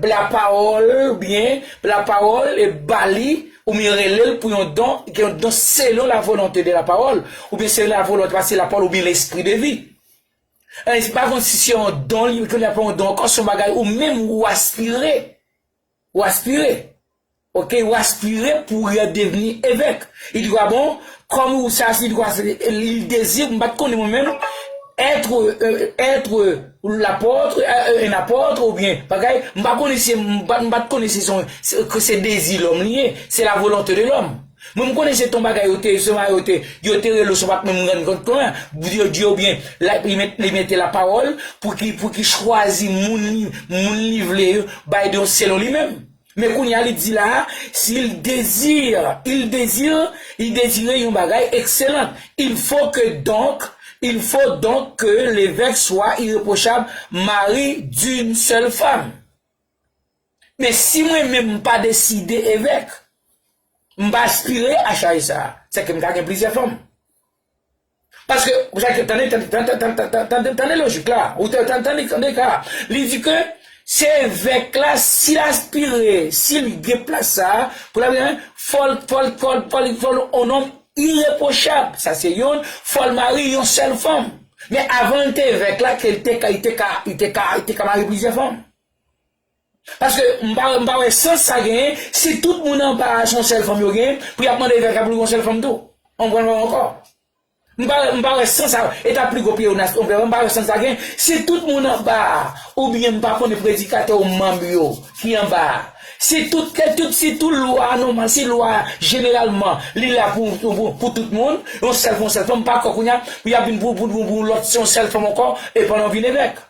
lapawòl, oubyen, lapawòl, e ba li, oubyen rele l pou yon don, ki yon don selon la volonté de la parole, oubyen selon la volonté, paske lapawòl, oubyen l'esprit de vie. E, se pa konn si se yon don, li, ke li ap yon don, ankò se yon bagay ou menm ou aspire. Ou aspire. Ok, ou aspire pou redevni evèk. Li di, ah bon, kòm ou sa, si li di, ah, se, li dezi, m pa t konnen mwen menm, être, euh, être l'apôtre, euh, un apôtre, oubyen, bagay, m pa konnen si, m pa, m pa t konnen si se, se, ke se dezi lòm li ye, se la volonté de l'homme. Mwen, m konnen se ton bagay yo te, se bagay yo te, yo te rele sou pa t menm rann kont mwen. Yo di, oubyen, la, li met, li mete lapawòl pou ki, pou ki chwazi moun li, moun li vle yo, bay de selon li menm. Men kounye a, li di la, s'il désire, il désire, li dezire yon bagay excellent. Il faut que donc, il faut donc que l'évêque soit irréprochable, mari d'une seule femme. Men si mwen menm m pa deside evèk, m pa aspire a chaj sa, se ke m ka gen plizyè fanm. Paske, paske, tande, tande, tande lojik la. Ou te, tande, tande, tande ka. Li di ke se evèk la, si l aspire, si l gen plas sa, pou l ap gen, fò l, fò l, fò l, fò l, fò l yon nonm irepwochab. Sa se youn, fò l mari yon sèl fanm. Men avan l te evèk la, ke l te ka, li te ka, li te ka, li te ka mari plizyè fanm. Paske m pa, m pa wè sans sa genyen, si tout moun anba a se yon sèl fanm yo genyen, pou y ap mande evèk la pou l gen yon sèl fanm tou. Ou konprann mwen ankò? M pa, m pa wè sans sa, e ta pli gwo pye yo nan, m pa wè sans sa genyen. Si tout moun anba a, oubyen m pa konnen predikatè ou manm yo ki anba a. Si tout, ke tout, si tout lwa nòmal, si lwa jeneralman, li la pou, pou, pou, pou tout moun, yon sèl fanm, yon sèl fanm, m pa kwè kounye a, pou y ap vin pou, pou, pou, pou lòt, se yon sèl fanm ankò, e pandan w vin evèk.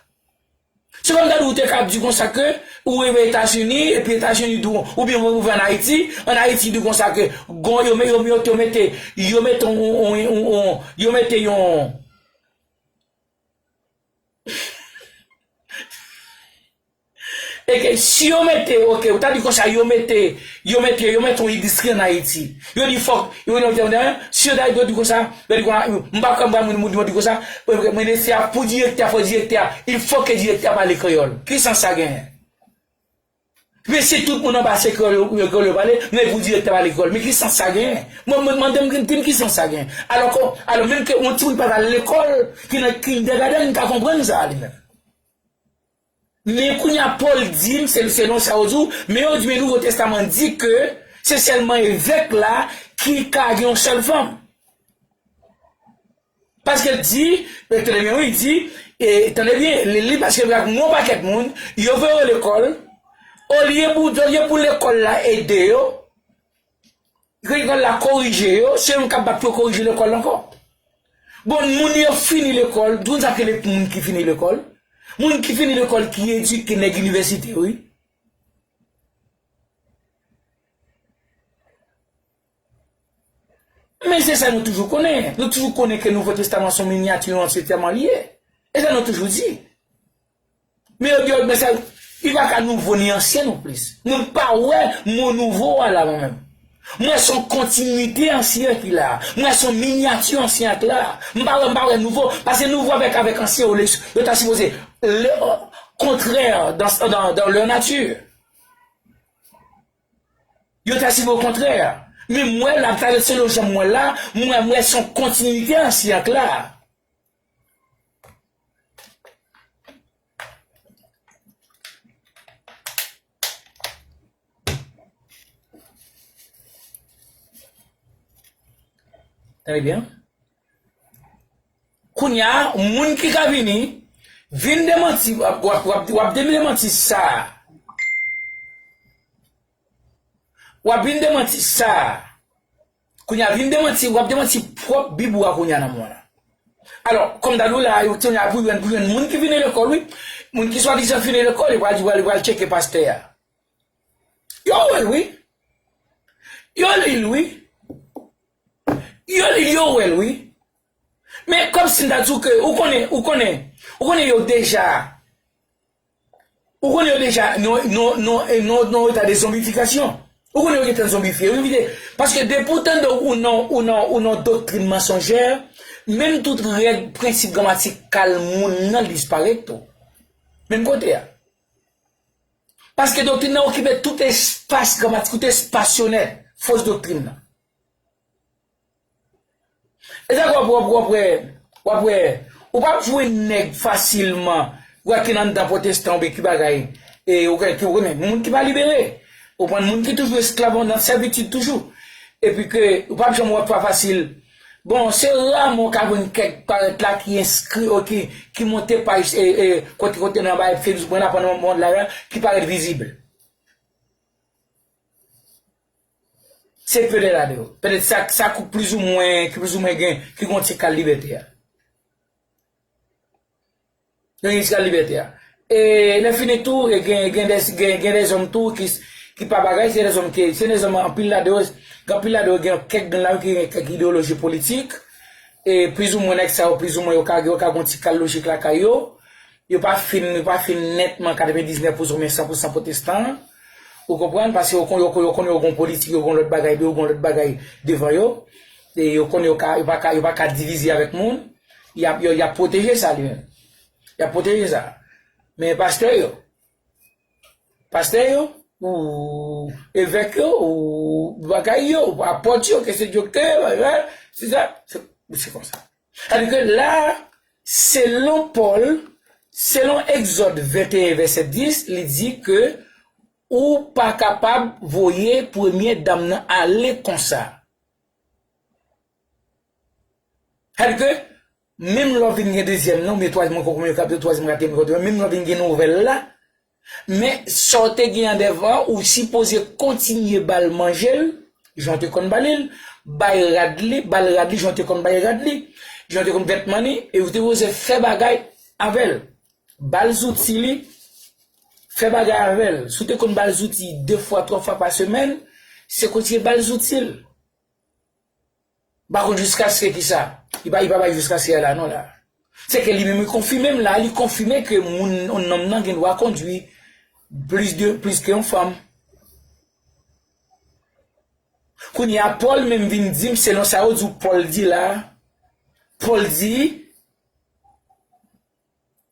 Se kòm ta di w te ka di konsa ke ou rive Etazini, epi Etazini di w, oubyen ou rive ann Ayiti, ann Ayiti di konsa ke gon yo, yo, yo, yo mete, yo mete yon, yon, yon, yon, yo mete yon. E ke si yo mete, ok, ou ta di konsa, yo mete, yo mete, yo mete yon endistri ann Ayiti. Yo di fòk, yo, yo, yo, yo, si yo ta, yo di konsa, yo di konsa, m pa kwè m pa moun, moun, moun di konsa, mwen, mwen, se a pou direktè, fò direktè, il faut que direktè pale kreyòl. Ki sans sa genyen? Men si tout moun anba se kreyòl yo, yo, yo pale, men pou direktè pale kreyòl. Men ki sans sa genyen? Mwen, mwen, mande m, di m ki sans sa genyen. Alò ke, alò menm ke yon timoun pa t al lekòl, ki nan kindergarten, li ka konprann sa li menm. Men kounye a Pòl di m, se selon sa yo di w, men yo di, men Nouvo Testaman di ke se sèlman evèk la ki ka gen yon sèl fanm. Paske l di, e, tande byen, wi, li di, e, tande byen, li, li, paske gen yon pakèt moun, yo voye yo lekòl, olye pou, olye pou lekòl la ede yo, Lekòl la korije yo, se yo menm k ap bat pou yo korije lekòl la ankò. Bon, moun yo fini lekòl, tout sa ke le moun ki fini lekòl, moun ki fini lekòl, ki edike nèg inivèsite, wi. Men se sa nou toujou konnen. Nou toujou konnen ke Nouvo Testaman se yon minyati Ansyen Testaman li ye. E sa nou toujou di. Men yo di, men sa, li pa ka nouvo ni ansyen non plis. Mwen pa wè mo nouvo a la, mwen menm. Mwen se yon kontinite ansyen ki la. Mwen se yon minyati ansyen ki la. M pa wè, m pa wè nouvo. Paske nouvo avèk, avèk ansyen, yo, yo ta sipoze le, kontrè dans, dans, dans leur nature. Yo ta sipoze okontrè. Men mwen la, m ta selon jan mwen la, mwen, mwen se yon kontinite ansyen ki la. Tande byen. Kounye a, moun ki ka vini, vin demanti, w ap, w ap, w ap, w ap demanti sa. W ap vin demanti sa. Kounye a, vin demanti, w ap demanti pwòp Bib ou a kounye a nan mwen la. Alò, kòm ta di w la, yo te la pou jwenn, pou jwenn moun ki fini lekòl, wi. Moun ki swadizan fini lekòl, yo pral, yo pral, yo pral tcheke pastè a. Yo wè l, wi. Yo li l, wi. Yo li l, yo wè l, wi. Men kòmsi m ta di w ke, ou konnen, ou konnen, ou konnen yo deja, ou konnen yo deja, non, non, non, e non, non, eta de zonbifikasyon. Ou konnen yo gentan zonbifye, yo gentan, paske depi w tande ou nan, ou nan, ou nan doktrin mansonjè, menm tout règ, prensip gramatikal moun nan disparèt tou. Menm kote a. Paske doktrin nan okipe tout espas gramatik, tout espas yo nèt, fos doktrin nan. E sa w ap, w ap, w ap wè, w ap wè, ou p ap jwenn nèg fasilman, wè ki nan anndan pwotestan oubyen ki bagay, e ou gen, ki, ou gen moun ki pa libere, ou konprann, moun ki toujou esklav nan sèvitid toujou. Epi ke ou p ap janm wè pa fasil. Bon, se raman w ka jwenn kèk parèt la ki enskri, o, ki, ki monte paj, e, e, kote, kote nan bay Facebook mwen la pandan mond la, ki parèt vizib. Se petèt la de yo. Petèt sa, sa ki plizoumwen, ki plizoumwen gen, ki gon ti kal libète a. Gen ti kal libète a. E lè fini tou, e gen, gen de, gen, gen de zòm tou ki, ki pa bagay, se de zòm ki, se de zòm anpil la de yo, gen anpil la de yo, gen kèk grenn la ki gen kèk ideyoloji politik. E plizoumwen nèg sa yo, plizoumwen yo ka, yo ka gon ti kal lojik lakay yo. Yo pa fin, yo pa fin nètman katrevendiznèf pousan oubyen san pousan pwotestan. Ou konprann? Paske yo konn, yo konn, yo konn yo gon politik, yo gon lòt bagay, yo gon lòt bagay devan yo. E yo konn yo ka, yo pa ka, yo pa ka divize avèk moun. Y ap, yo, y ap pwoteje sa li menm. Y ap pwoteje sa. Men pastè yo, pastè yo, ou evèk yo, ou bagay yo, ou apòt yo, ke se Dye ke, se sa, se, se konsa. Sètadi ke la, selon Pòl, selon Egzòd venteyen, vèsè dis, li di ke ou pa kapab voye premye dam nan ale konsa. Sètadi ke, menm lè w vin gen dezyèm nan, oubyen twazyèm, mwen konprann yo ka di twazyèm, katriyèm, menm lè w vin gen nouvèl la, men sa w te gen an devan, ou sipoze kontinye ba l manje l, jan w te konn ba li l, bay rad li, ba l rad li, jan w te konn bay rad li, jan w te konn vètman li, e ou te sipoze fè bagay avè l. Ba l zouti li, fè bagay avè l. Si w te konn ba l zouti de fwa, twa fwa pa semèn, se kontinye ba l zouti l. M pa konn jiskaske ki sa. Li pa, li pa bay jiskaske a la non la. Se ke li menm li konfime m la, li konfime ke moun, yon nonm nan gen dwa kondwi plis de, plis ke yon fanm. Kounye a, Pòl menm vin di m, selon sa yo di w Pòl di la, Pòl di,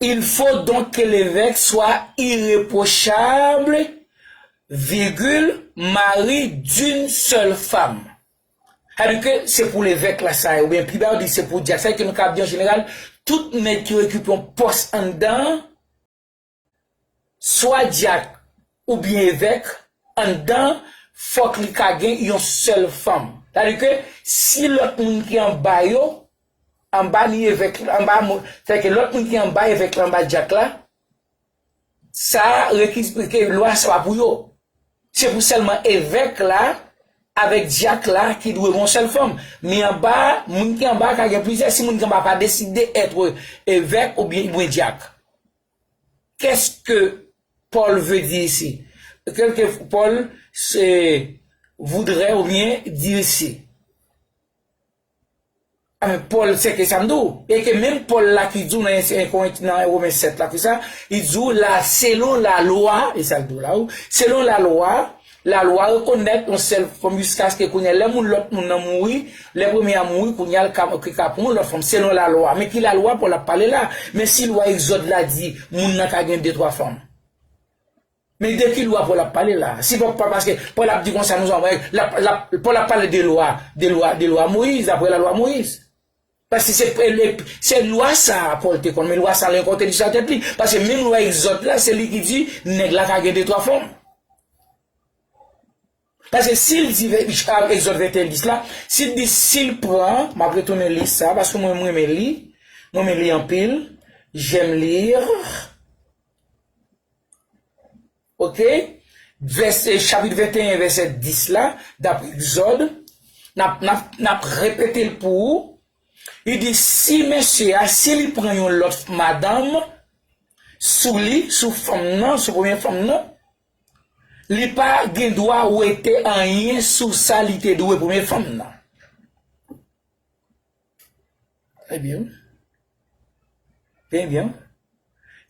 il faut donc que l'évêque soit irréprochable, virgule, mari d'une seule femme. Sètadi ke se pou levèk la sa, oubyen pi ba yo di se pou dyak. Sa ke nou kapab di an jeneral, tout nèg ki okipe yon pòs anndan, swa dyak oubyen evèk, anndan, fòk li ka gen yon sèl fanm. Sètadi ke si lòt moun ki anba yo, anba ni evèk, anba moun, sètadi ke lòt moun ki anba evèk la, anba dyak la, sa a rekiz-, ke lwa sa pa pou yo. Se pou sèlman evèk la avèk dyak la ki dwe gen yon sèl fanm. Men anba, moun ki anba ka gen plizyè, si moun ki anba pa deside èt evèk oubyen, oubyen dyak. Qu'est-ce que Paul veut dire ici? Qu'est-ce que Paul se voudrait ou bien dire ici? Ah, men Pòl, se ke sa m di w. E ke menm Pòl la ki di w nan, nan Women sèt la, ki sa, li di w la, selon lalwa, e sa l di w la, wi, selon lalwa, lalwa rekonèt yon sèl fanm jiskaske kounye a, lè moun, lòt moun nan mouri, lè premye a mouri, kounye a, l ka, ki ka pran yon lòt fanm, selon lalwa. Men ki lalwa Pòl ap pale la? Men si lwa Egzòd la di, moun nan ka gen de, twa fanm. Men de ki lwa Pòl ap pale la? Si pa, pa paske Pòl ap di konsa, nou sa wè, l ap, l ap, Pòl ap pale de lwa, de lwa, de lwa Moyiz, apre lalwa Moyiz. Paske se, se lwa sa a Pòl te konn, men lwa sa a li ankò te di sa tèt li. Paske menm lwa Egzòd la, se li ki di, nèg la ka gen de twa fanm. Paske si l di, Egzòd venteyen dis la, si l di, si l pran, m ap retounen li sa, paske mwen, mwen renmen li, mwen renmen li anpil, j'aime lire. Oke? Vèsè, chapit venteyen, vèsè dis la, dapre Egzòd, n ap, n ap, n ap repete l pou ou. Li di, si mesye a, si li pran yon lòt madanm sou li, sou fanm nan, sou premye fanm nan, li pa gen dwa wete anyen sou sa li te dwe premye fanm nan. Ebyen, ebyen,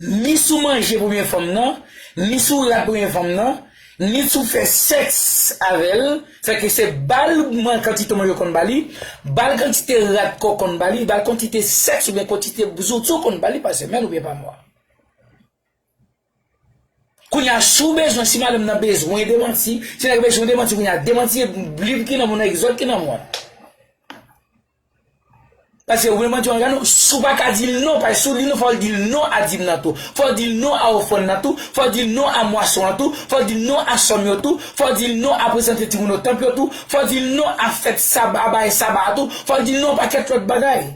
ni sou manje premye fanm nan, ni sou rad premye fanm nan, ni sou fè sèks avè l, fè ke se ba l mwen kantite manje w konn ba li, ba l kantite rad ke w konn ba li, ba l kantite sèks oubyen kantite zouti w konn ba li pa semèn oubyen pa mwa. Kounye a, si w bezwen, si madanm nan bezwen demanti, si nèg bezwen demanti, kounye a, demanti, Bib ki nan men w, Egzòd ki nan men w. Paske ou demanti yon gade, si w pa ka di l non, paske si w di l non, fò w di l non a dim nan tou. Fò w di l non a ofrann nan tou. Fò w di l non a mwason an tou. Fò w di l non a sòm yo tou. Fò w di l non a prezante timoun yo tanp yo tou. Fò w di l non a fèt saba, a bagay saba a tou. Fò w di l non a pakèt lòt bagay.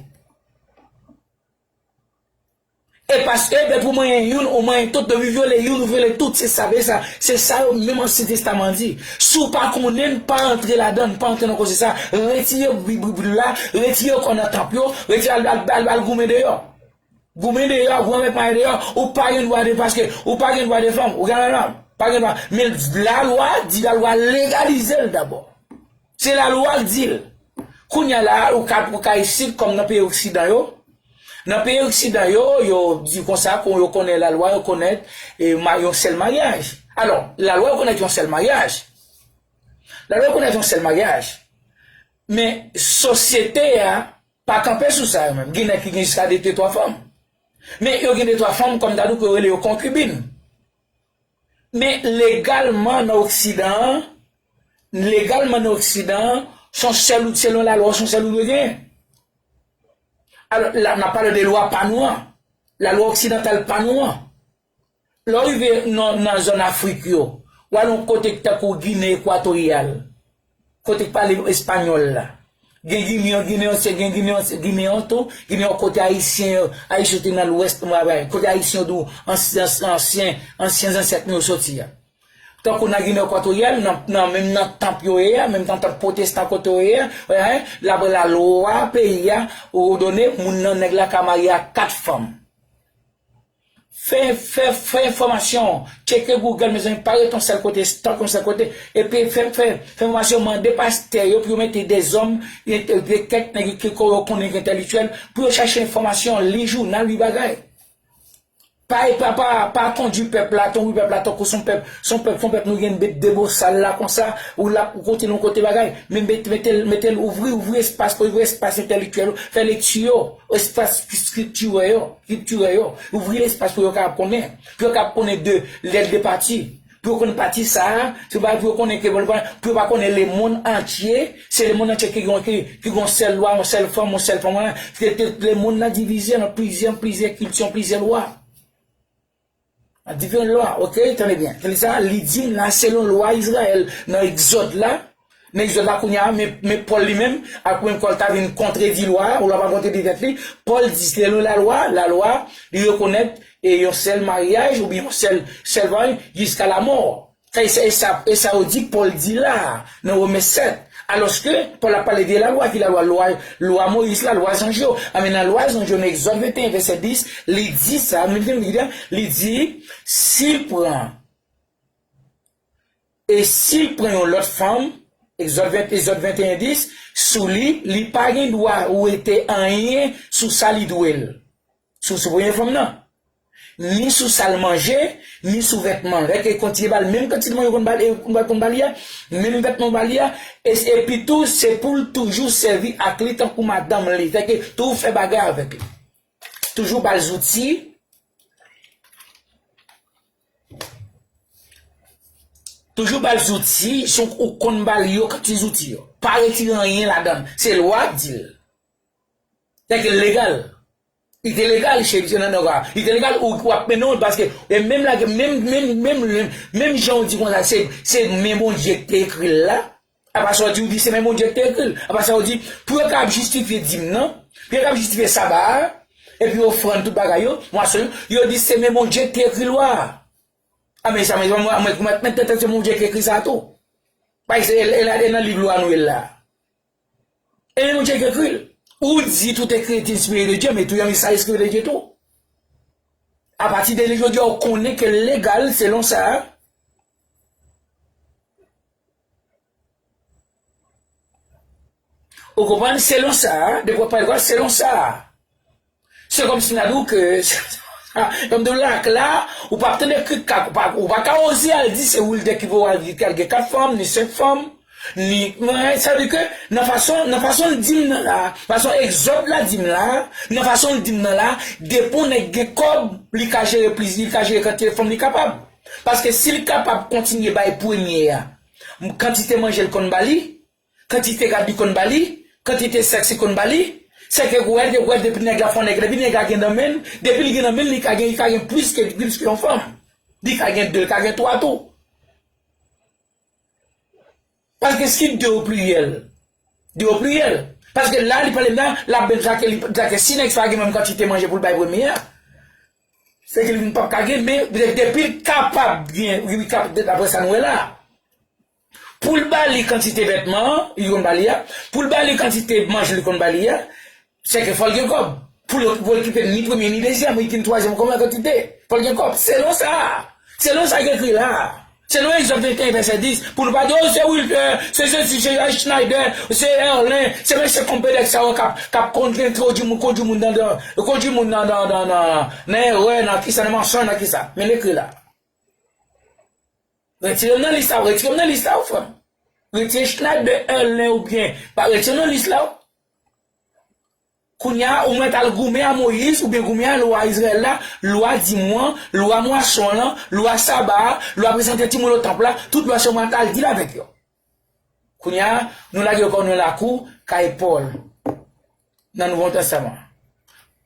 E paske, ebyen, pou manyen youn, ou manyen tout, depi vyole youn, ou vyole tout, se sa, se sa, se sa yo menm Ansyen Testaman di. Si w pa konnen l, pa antre ladan l, pa antre nan koze sa, retire Bib, Bib la, retire kò nan tanp yo, retire al, al, al, al goumen deyò. Goumen deyò, goumen avèk mayo deyò, ou pa gen dwa de, paske ou pa gen dwa de fanm, ou gen dwa, pa gen dwa. Men lalwa di, lalwa legalize l dabò. Se lalwa k di l. Kounye a la, ou ka, ou ka isit, kòm nan peyi oksidan yo, nan peyi oksidan yo, yo di konsa, kon yo konnen lalwa, yo konnen, e, ma-, yon sèl maryaj. Alò, lalwa yo konnen yon sèl maryaj. Lalwa yo konnen yon sèl maryaj. Men sosyete a pa kanpe sou sa yo menm. Gen nèg ki gen jiska de, de twa fanm. Men yo gen de twa fanm, kòm ta di w ke yo rele yo konkibin. Men legalman nan oksidan an, legalman nan oksidan an, se yon sèl ou, selon lalwa, se yon sèl ou dwe genyen. Alò, la, n ap pale de lwa pa nou an. Lalwa oksidantal pa nou an. Lè w rive nan, nan zòn Afrik yo, w al yon kote tankou Gine Ekwatoryal, kote k pale espanyòl la. Gen Gineyon, Gineyon, se gen Gineyon, se Gineyon tou, Gineyon kote Ayisyen yo, Ayisyen te nan lwès, kote Ayisyen yo tou, ansyen, ansyen, ansyen zansèt nou yo soti a. Tankou nan Gine Ekwatoryal, nan, nan, menm nan tanp yo ye a, menm nan tanp pwotestan kote yo ye a, la, lalwa peyi a, odone, moun nan, nèg la ka marye a kat fanm. Fè, fè, fè enfòmasyon, tcheke Google, mezanmi, pa ret yon sèl kote, stòk yon sèl kote, epi fè, fè, fè enfòmasyon, mande pastè yo pou yo mete dèzòm, de kèk nèg ki ko-, yo konnen ki entèlektyèl, pou yo chache enfòmasyon, li jounal, li bagay. Pa, pa, pa, pa kondui pèp la, kondui pèp la tankou se yon pèp, se yon pèp, se yon pèp nou gen de, de bosal la konsa, ou la, ou kote nou kote bagay. Men mete, mete l, mete l ouvri, ouvri espas, ouvri espas entèlektyèl, fè lekti yo, espas skriptirè yo, skriptirè yo, ouvri lespas pou yo kapab konnen, pou yo kapab konnen de, lè de pati, pou yo konnen pati sa a, se pa pou yo konnen ke, pou yo pa konnen lemonn antye, se lemonn antye ki gen, ki, ki gen yon sèl lwa, yon sèl fanm, yon sèl fanm, se, se, lemonn nan divize nan plizyè, plizyè kilti, plizyè lwa. An diferan lwa, oke, tande byen. Tande sa, li di m la, selon lwa Izrayèl, nan Egzòd la, nan Egzòd la kounye a, men, men Pòl li menm, ak menm kò l ta vin kontredi lwa a, ou lwa pa kontredi tèt li, Pòl di, selon lalwa, lalwa, li rekonèt, e yon sèl maryaj, oubyen yon sèl, sèl maryaj, jiska lamò. Sa, e sa, e sa, e sa yo di, Pòl di la, nan Women sèt. Alòske, Pòl ap pale de lalwa, ki lalwa? Lwa, lwa Moyiz la, lwa zanj yo. A, men nan lwa zanj yo, nan Egzòd venteyen, vèsè dis, li di sa, menm jan li di, li di, si l pran, e si l pran yon lòt fanm, Egzòd ven, Egzòd venteyen dis, sou li, li pa gen dwa wete anyen sou sa li dwe l. Sou, sou premye fanm nan. Ni sou sa l manje, ni sou vètman l. Rete kontinye ba l menm kantite manje konn ba l, e, konn ba, konn ba li a, menm vètman ba li a, e, epi tou, se pou l toujou sèvi ak li tankou madanm li. Sèke toujou fè bagay avèk li. Toujou ba l zouti. Toujou ba l zouti, si w konn ba l yo, kantite zouti yo. Pa retire anyen ladan l. Se lwa k di l. Sèke legal. Li te legal, cheri, se nan nòg la. Li te legal, ou, w ap mennen l, paske, e menm la, menm, menm, menm, menm jan w di konsa, se, se men Bondye ki te ekri l la. Apa sa w di, w di se men Bondye ki te ekri l. Apa sa w di, pou yo ka ap jistifye dim nan, pou yo ka ap jistifye saba a, epi ofrann tout bagay yo, mwason yo, yo di se men Bondye ki te ekri lwa a. A, men sa, men, men, men, men, men, men, se Bondye ki ekri sa tou. Bay, se, e, e, e nan liv lwa nou ye la. E men Bondye ki ekri l. Ou di tout écrit est inspiré de Dieu, men tou yon mesaj inspiré de Dieu tou. Apati de jodi a, ou konnen ke legal, selon sa, ou konprann, selon sa, de pwòp pawòl, selon sa. Se kòmsi n a di w ke, kòm de lak la, ou p ap tande krik kak, ou pa, ou pa ka oze al di se Wilder ki voye al, ki al gen kat fanm, ni senk fanm, ni, men, sa vle di ke nan fason, nan fason l di m nan la, fason Egzòd la di m la, nan fason l di m nan la, depi yon nèg gen kòb, li ka jere pliz, li ka jere kantite fanm li kapab. Paske si l kapab kontinye bay premye a, kantite manje l konn ba li, kantite rad li konn ba li, kantite sèks li konn ba li, sèke ou wè, ou wè depi nèg la fè yon nèg, depi nèg la gen nan men l, depi li gen nan men l, li ka gen, li ka gen plis ke, plis ke yon fanm. Li ka gen de, li ka gen twa tou. Paske si de o pliryèl, de o pliryèl. Paske la, li pale m la, l ap menm sa ke li, sa ke si nèg sa gen menm kantite manje pou l bay premye a, se ke li p ap ka gen, men de-, depi l kapab gen, wi, wi, kap-, de-, daprè sa nou wè la. Pou l ba li kantite vètman an, li konn ba li a, pou l ba li kantite manje li konn ba li a, se ke fò l gen kòb. Pou l, pou l okipe ni premye ni dezyèm, ni twazyèm kòm kantite. Fò l gen kòb. Selon sa. Selon sa k ekri la. Selon Egzòd venteyen, vèsè dis. Pou nou pa di, o, se Wilder, se sesi, se Schneider, se Erlen, se mesye konpedèk sa yo k ap, k ap kondui moun, kondui moun nan, nan, kondui moun nan, nan, nan, nan, nan erè, nan kisa, nan mansonj, nan kisa. Men l ekri la. Retire m nan lis la, retire m nan lis la, frè m. Retire Schneider, Erlen oubyen, pa retire m nan lis la. Kounye a, ou mèt al goumen a Moyiz, oubyen goumen a lwa Izrayèl la, lwa dim ou an, lwa mwason an, lwa saba a, lwa prezante timoun yo tanp la, tout lwa sa ou mèt al deal avèk yo. Kounye a, nou lage yo kò nou lakou, kay Pòl, nan Nouvo Testaman.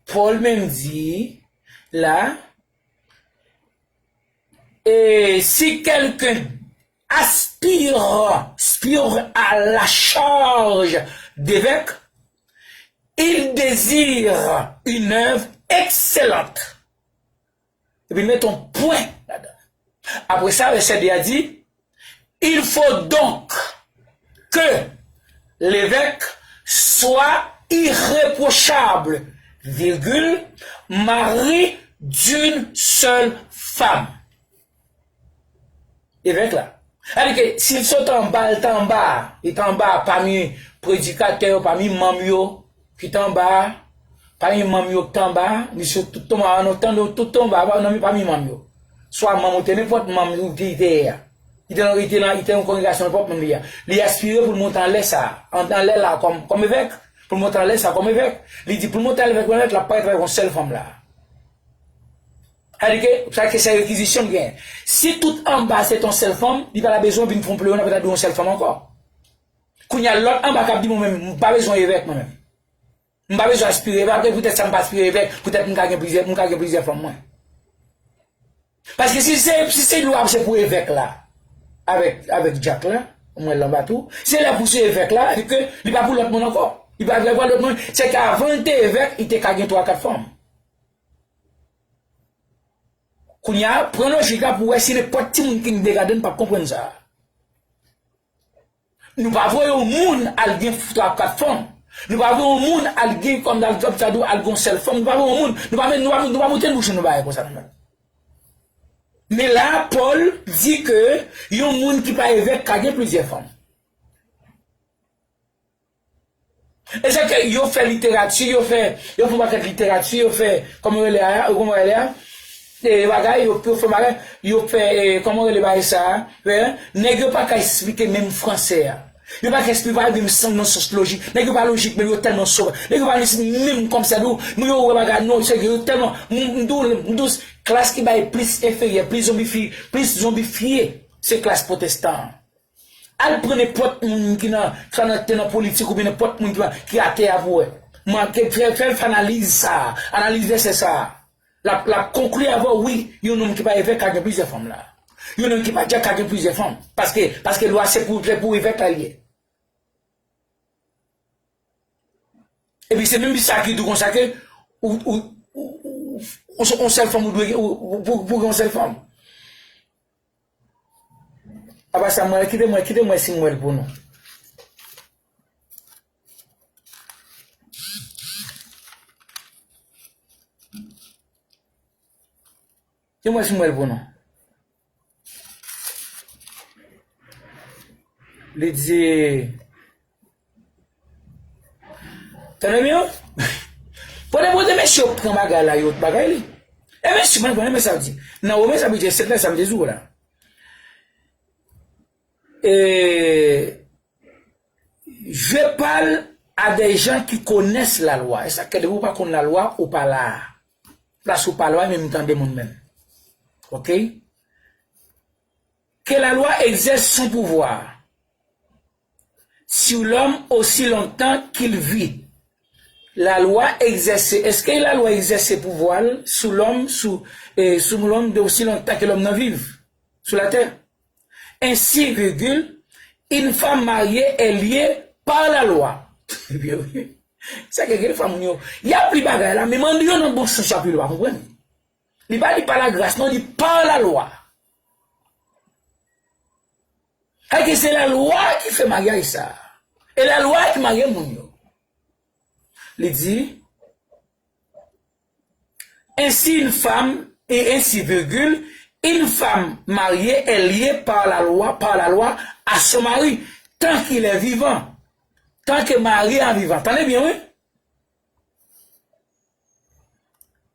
Pòl menm di, la, et si quelqu'un aspire, aspire à la charge d'évêque, il désire une œuvre excellente. Epi met yon pwen ladan. Apre sa, vèsè de a di, il faut donc que l'évêque soit irréprochable, virgule, mari d'une seule femme. Evèk la. Sa vle di ke si l sot anba, l t anba, li t anba pami predikatè yo, pami manm yo ki t anba, pami manm yo ki t anba, li sot tout anba, nan tout anba, pa nan pami manm yo. Swa manm ou te, nenpòt manm ou te, te ye a. Li te nan, li te nan, li te nan kongregasyon, nenpòt manm li a. Li aspire pou l monte anlè sa, an, anlè la kòm, kòm evèk, pou l monte anlè sa kòm evèk. Li di pou l monte anlè evèk, l ap parèt avèk yon sèl fanm la. Sa vle di ke, sa ke se rekizisyon l genyen. Si tout anba se t yon sèl fanm, li pa ta bezwen vin fè yon pleyò, nan pa ta dwe yon sèl fanm ankò. Kounye a, lòt anba k ap di mwen menm, m pa bezwen evèk mwen menm. M pa bezwen aspire evèk, poutèt sa m pa aspire evèk, poutèt m ka gen plizyè, m ka gen plizyè fanm mwen. Paske si se, si se lwa se pou evèk la, avèk, avèk dyak la, mwen l anba tou, se lè pou se evèk la, se ke li pa pou lòt moun ankò. Li pa, li pa pou lòt moun, se ke avan l te evèk, li te ka gen twa, kat fanm. Kounye a, pran lojik la pou w wè si nenpòt timoun ki gen de gad an p ap konprann sa. Nou pa voye yon moun al gen twa, kat fanm. Nou pa voye yon moun al gen, kòm Dal Trump ta di w, al gen yon sèl fanm. Nou pa voye yon moun, nou pa, nou pa, nou pa moute bouch nou bagay konsa nou menm. Men la, Pòl di ke yon moun ki pa evèk ka gen plizyè fanm. E sa ke yo fè literati, yo fè, yo fè yon pakèt literati, yo fè, kòman yo rele a, kòman yo rele a, e bagay, yo, yo fè bagay, yo fè, e, kòman yo rele bagay sa a, e, nèg yo pa ka esplike menm franse a. Yo pa ka esplike bagay menm san, nan sans lojik. Nèg yo pa lojik menm, yo tèlman sovèj. Nèg yo pa menm kòmsi a di w, men yo wè bagay, non, se yo tèlman, m, m di w, m di w, klas ki bay plis enferyè, plis zonbifi-, plis zonbifye, se klas pwotestan an. Al pran nenpòt moun ki nan, sa nan, te nan politik oubyen nenpòt moun ki, ki atè a pou wè. Manke, fè, fè, fè analiz sa a, analiz vèsè sa a. L ap, l ap konkli avè w, wi, yon nonm ki pa evèk ka gen plizyè fanm la. Yon nonm ki pa dyak ka gen plizyè fanm. Paske, paske lwa se pou, se pou evèk la l ye. Epi se menm sa ki di w konsa ke ou, ou, ou, ou, ou, yon sèl fanm ou dwe gen, ou, ou, pou, pou gen yon sèl fanm. Apa sa, mwen, kite mwen, kite mwen si mwen l pou nou. Kite mwen si mwen l pou nou. Li di, tande byen, wi. Pandan, pandan mesye yo pran bagay la, yo bagay li. E mesye, mwen, mwen, men sa di. Nan Women chapit sèt la, sa m te di w la. E, je parle à des gens qui connaissent la loi. E sa k fè depi w pa konn lalwa, ou pa la. Plas ou pa lwa, menm tande moun menm. Oke? Que la loi exerce son pouvoir sur l'homme aussi longtemps qu'il vit. La loi exerce, èske la lwa egzèse pouvwa l sou lòm, sou, eh, sou lòm de osi lontan ke lòm nan viv sou latè? Ainsi, virgule, une femme mariée est liée par la loi. Sa ke gen fanm yo, y ap li bagay la, men mande yo nan bon sans y ap li, yo pa konprann. Li pa li pa lagras, non, li pa lalwa. Sa ke se lalwa ki fè maryaj sa. E lalwa ki marye moun yo. Li di, ainsi une femme, et ainsi, virgule, une femme mariée est liée par la loi, par la loi à son mari, tant qu'il est vivant. Tant que mari an vivan. Tande byen, wi.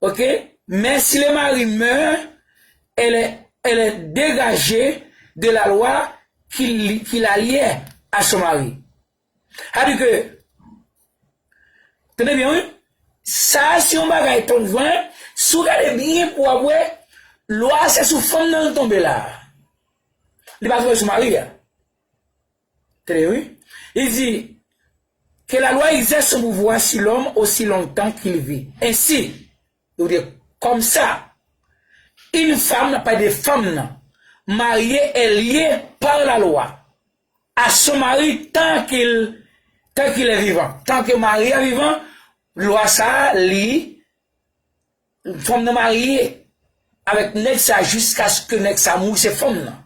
Ok? Mais si le mari meurt, elle est, elle est dégagée de la loi qui, qui la liait à son mari. Sa di ke, tande byen, wi. Sa a se yon bagay tonton, si w gade byen pou w ap wè, lwa a se sou fanm nan l tonbe la. Li pa tonbe sou mari a. Tande, wi. Li di, que la loi exerce son pouvoir sur l'homme aussi longtemps qu'il vit. Ainsi, li di, comme ça, une femme, nan pale de fanm nan, mariée est liée par la loi à son mari tant qu'il, tant qu'il est vivant. Tan ke mari a vivan, lwa sa a, li, fanm nan marye avèk nèg sa jiskaske nèg sa mouri, se fanm nan.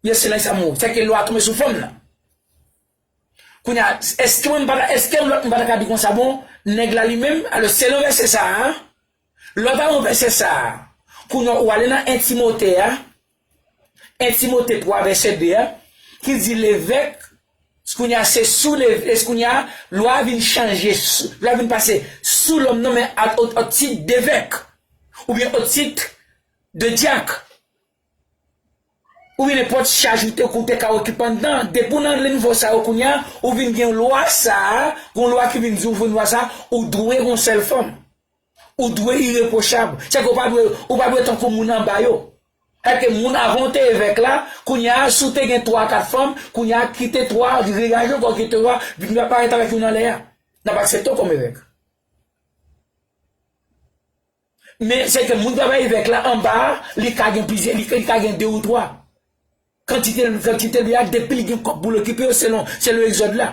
Yo se nèg sa mouri. Se ke lwa tonbe sou fanm nan. Kounye a, èske mwen pa ta, èske lòt mwen pa ta ka di konsa, bon, nèg la li menm, alò selon vèsè sa a, lè w ta wè vèsè sa a, kounye a ou ale nan en Timote a, en Timote twa vèsè de a, ki di levèk, kounye a se sou levèk, kounye a lwa vin chanje, lwa vin pase sou lòm nan, men a, o, o tit devèk, oubyen o tit de dyak, oubyen nenpòt chaj ou te, ou te ka okipe anndan. Depi w nan nivo sa yo kounye a, ou vin gen lwa sa a, gon lwa ki vin di w vin lwa sa a, ou dwe gon sèl fanm. Ou dwe irepwochab. Sèke ou pa dwe, ou pa dwe tankou moun anba yo. Sèke moun avan w te evèk la, kounye a, si w te gen twa, kat fanm, kounye a, kite twa, degaje w, kite twa, vin parèt avèk youn anlè a. N ap aksepte w kòm evèk. Men sèke moun ki pa evèk la, anba a, li ka gen plizyè, li, li ka gen de ou twa. Kantite l, kantite l, depi li gen kòb pou l okipe yo selon, selon egzòd la.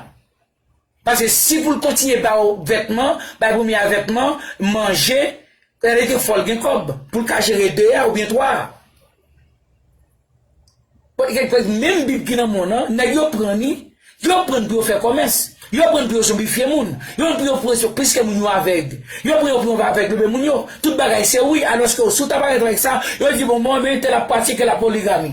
Paske si pou l kontinye ba w vètman, bay premye a vètman, manje, Gade ke fò l gen kòb pou l ka jere de a oubyen twa a. Menm Bib ki nan men w nan, nèg yo pran li, yo pran l pou yo fè kòmès, yo pran l pou yo zonbifye moun, yo pran l pou yo pran piske moun yo avèg, yo pran yo pou yo avèg, yo avèg moun yo, tout bagay se wi, alòske si w ta parèt avèk sa, yo di bon, bon, men tèl ap pratike la poligami.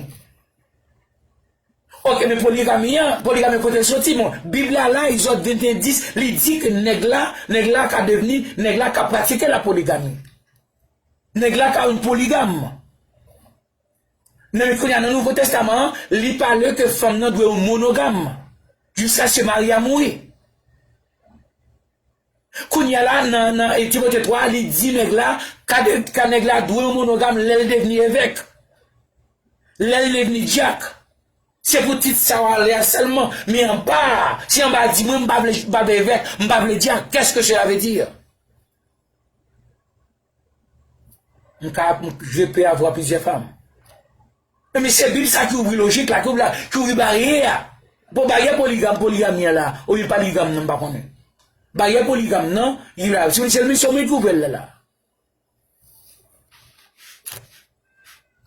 Ok, men poligami an, poligami kote l soti, bon, Bib la la, Egzòd venteyen dis, li di ke nèg la, nèg la ka devni, nèg la ka pratike la poligami. Nèg la ka yon poligam. Men kounye a, nan Nouvo Testaman an, li pale ke fanm nan dwe yon monogam jiskaske mari a mouri. Kounye a la, nan, nan Timote twa, li di nèg la, ka, de, ka nèg la dwe yon monogam lè l devni evèk. Lè l devni dyak. Se pou tit sa w ale a sèlman, men anba a, si anba a di mwen, m pa vle, m pa vle evèk, m pa vle dyak, qu'est-ce que cela veut dire? M ka, m, je peux avoir plusieurs femmes. Men se Bib sa ki ouvri lojik la, ki ouvri la, ki ouvri baryè a. Bon, baryè poligam, poligami an la, oubyen paligam nan, m pa konnen. Baryè poligam nan, li la, se, se misyon mwen ki ouvè l la, la.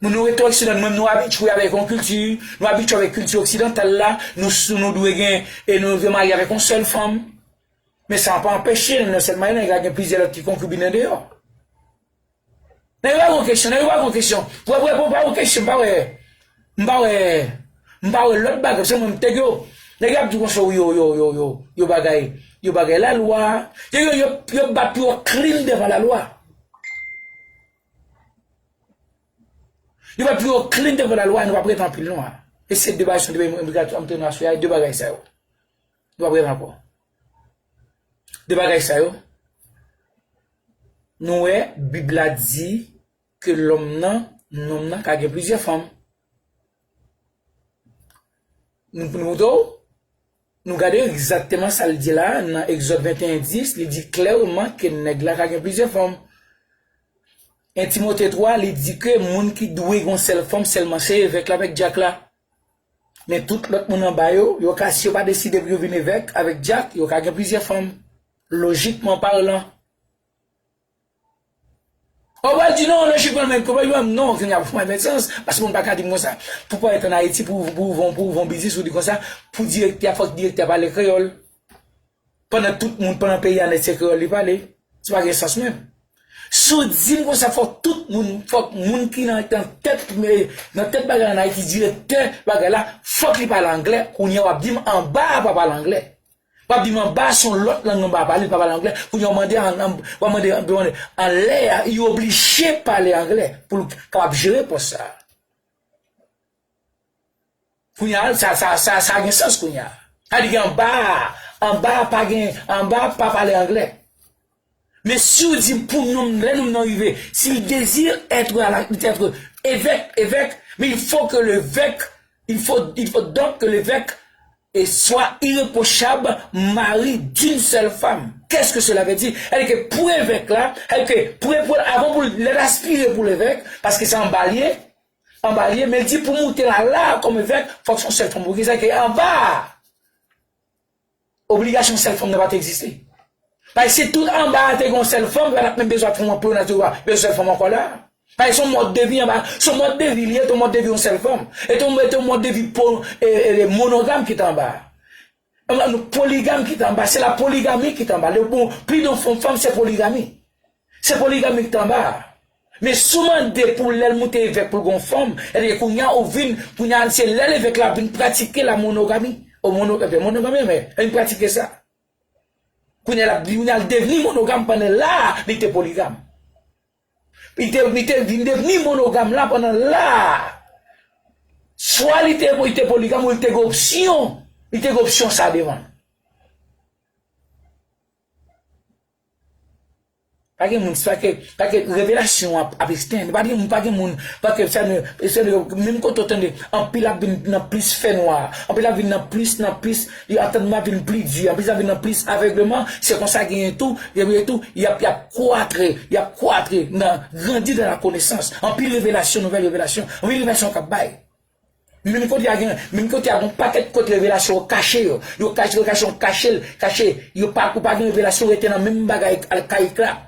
Moun nou rete oksidan, mwen, nou abitye avèk yon kilti, nou abitye avèk kilti oksidantal la, nou, nou dwe gen, e nou dwe marye avèk yon sèl fanm. Men sa pa anpeche, nan sèl maryaj la, gen plizyè lòt ti konkibin andeyò. Nèg yo pa gon kesyon, nèg yo pa gon kesyon. Pou, pou, pou, pa gon kesyon, m pa wè, m pa wè, m pa wè lòt bagay, se mwen m tèg yo. Nèg yo ap di konsa, yo, yo, yo, yo, yo bagay, yo bagay lalwa. Yo, yo, yo, yo bat pou yo clean devan lalwa. Yo bat pou yo clean devan lalwa, nou p ap rete anpil non. E se de bagay, se de bagay, m te nan aswè a, e de bagay sa yo. Nou p ap rete ankò. De bagay sa yo, nou wè, Bib la di ke lòm nan, nonm nan ka gen plizyè fanm. Nou, nou, nou, nou gade egzakteman sa l di la, nan Egzòd venteyen dis, li di klèman ke nèg la ka gen plizyè fanm. En Timote twa, li di ke moun ki dwe gen yon sèl fanm sèlman se evèk la avèk dyak la. Men tout lòt moun anba yo, yo ka, si yo pa deside pou yo vin evèk avèk dyak, yo ka gen plizyè fanm. Lojikman palan. Ou pral di non, lojikman, men, konprann, non, kounye a pou mwen met sans, paske moun pa ka di m konsa. Pou parèt ann Ayiti, pou, pou, pou, pou, pou biznis, ou di konsa, pou direktè a, fòk direktè a pale kreyòl. Pandan tout moun, pandan peyi a nèt se kreyòl li pale. Sa pa gen sans menm. Si w di m konsa, fòk tout moun, fòk moun ki nan, nan tèt, nan tèt bagay ann Ayiti, direktè bagay la, fòk li pale anglè, kounye a w ap di m anba a pa pale anglè. W ap di m anba a se yon lòt lang anba a pale, li pa pale anglè. Kounye a w mande an, an, w ap mande, mande anlè a, li oblije pale anglè pou l kapab jere pòs sa a. Kounye a, sa, sa, sa, sa gen sans kounye a. Sa di gen anba a, anba a pa gen, anba a pa pale anglè. Men si w di pou nonm, lè nonm nan rive, s'il désire être à la, être évêque, évêque, mais il faut que l'évêque, il faut, il faut donc que l'évêque et soit irréprochable mari d'une seule femme. Qu'est-ce que cela veut dire? Sètadi ke pou evèk la, sètadi ke pou, pou, avan pou l, lè l aspire pou l evèk, paske se anba l ye, anba l ye, men l di pou moute la, la, kòm evèk, fòk se yon sèl fanm. Poukisa ke anba a, obligasyon sèl fanm nan pa t egziste. Paske si tout anba a te gen yon sèl fanm, yo pa t ap menm bezwen fè yon plenati, yo pa bezwen sèl fanm ankò la. Paske se yon mòd de vi anba, se yon mòd de vi li ye, se yon mòd de vi yon sèl fanm. E se yon, e se yon mòd de vi po, e, e, e monogam ki t anba a. Anba, nou, poligam ki t anba, se la poligami ki t anba. Le bon, plis de yon fanm, se poligami. Se poligami ki t anba a. Men si w mande pou lè l moute evèk pou l gen yon fanm, sètadi kounye a ou vin, kounye a se lè evèk la vin pratike la monogami. O mono-, monogami, men, li pratike sa. Kounye a, kounye a l devni monogam pandan la, li te poligam. Li te, li te vin devni monogam la pandan la. Swa li te, li te poligam ou li te gen opsyon. Li te gen opsyon sa devan. Pa gen moun, pa gen, pa gen revelasyon ap, ap estenn. Pa gen moun, pa gen moun, pa gen, sa nou, sa nou, menm kote w tande, anpil ap vin nan plis fènwa, anpil ap vin nan plis, nan plis, yo, antènman vin pli di, anpil ap vin nan plis avègleman, se konsa genyen tou, genyen tou, y ap, y ap kwatre, y ap kwatre nan, grandi dans la connaissance. Anpil revelasyon, nouvèl revelasyon, anpil revelasyon k ap bay. Menm kote a gen, menm kote a gen yon pakèt kote revelasyon yo kache yo. Yo kache, yo kache, yo kache l, kache. Yo pa, ou pa gen revelasyon, rete nan menm bagay al kayik la.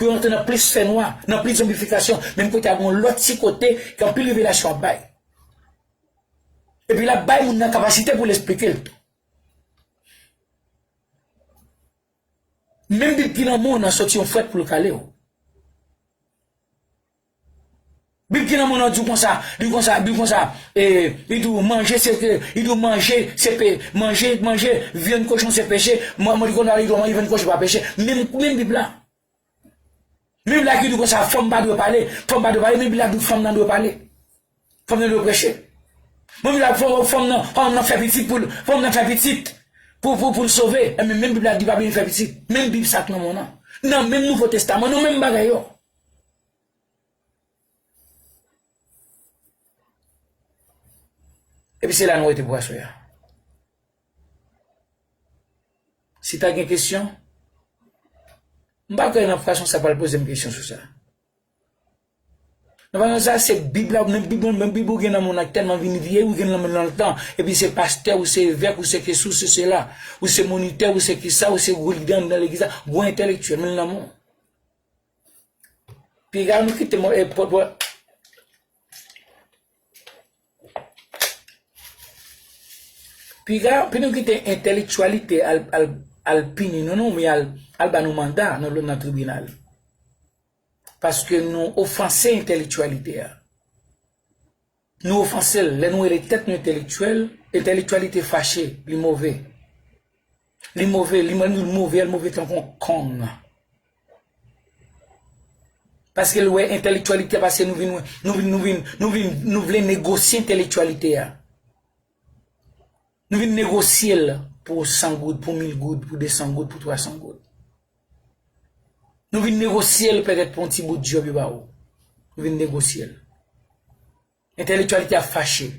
pou yo antre nan plis fènwa, nan plis zonbifikasyon, menm kote a gen yon lòt ti kote ke anpil revelasyon ap bay. Epi l ap bay moun nan kapasite pou l esplike l tou. Menm Bib ki nan men w nan soti yon frèt pou l kale w. Bib ki nan men w nan di w konsa, di w konsa, di w konsa, e, li di w manje se ke, li di w manje se pe, manje, manje vyann kochon se peche, man, man, li konn ale, li di w manje vyann kochon pa peche. Menm, menm Bib la. Menm Bib la ki di w konsa, fanm pa dwe pale, fanm pa dwe pale, menm Bib la di w fanm nan dwe pale. Fanm nan dwe preche. Menm Bib la, fanm, fanm nan, fanm nan fè pitit pou l, fanm nan fè pitit pou, pou, pou l sove. Enben, menm Bib la di pa byen fè pitit. Menm Bib sa k nan men w nan. Nan menm Nouvo Testaman, nan menm bagay yo. Epi se la nou rete pou aswè a. Si ta gen kesyon, m pa kwè nan fason sa pral poze m kesyon sou sa. Nan fason sa, se Bib la, menm Bib, menm Bib ou gen nan men w nan tèlman vin vye, ou gen nan men w nan tan. Epi se pastè, ou se evèk, ou se kesi, ou se sela, ou se monitè, ou se kisa, ou se gwo lidè anndan legliz la, gwo entèlektyèl, men l nan men w. Piga nou kite mo-, e, po-, po-, piga, pi nou kite entèlektyalite al, al, al pini nou, non, men al, al ba nou manda nan, nan tribinal. Paske nou ofanse entèlektyalite a. Nou ofanse l. Lè nou rele tèt nou entèlektyèl, entèlektyalite fache, li move. Li move, li, li move, li move tankou yon kong. Paske l wè entèlektyalite a, paske nou vin, nou vin, nou vin, nou vin, nou vle negosye entèlektyalite a. Nou vin negosye l pou san goud, pou mil goud, pou de san goud, pou twa san goud. Nou vin negosye l petèt pou yon ti bout djòb yo ba ou. Nou vin negosye l. Entèlektyalite a fache.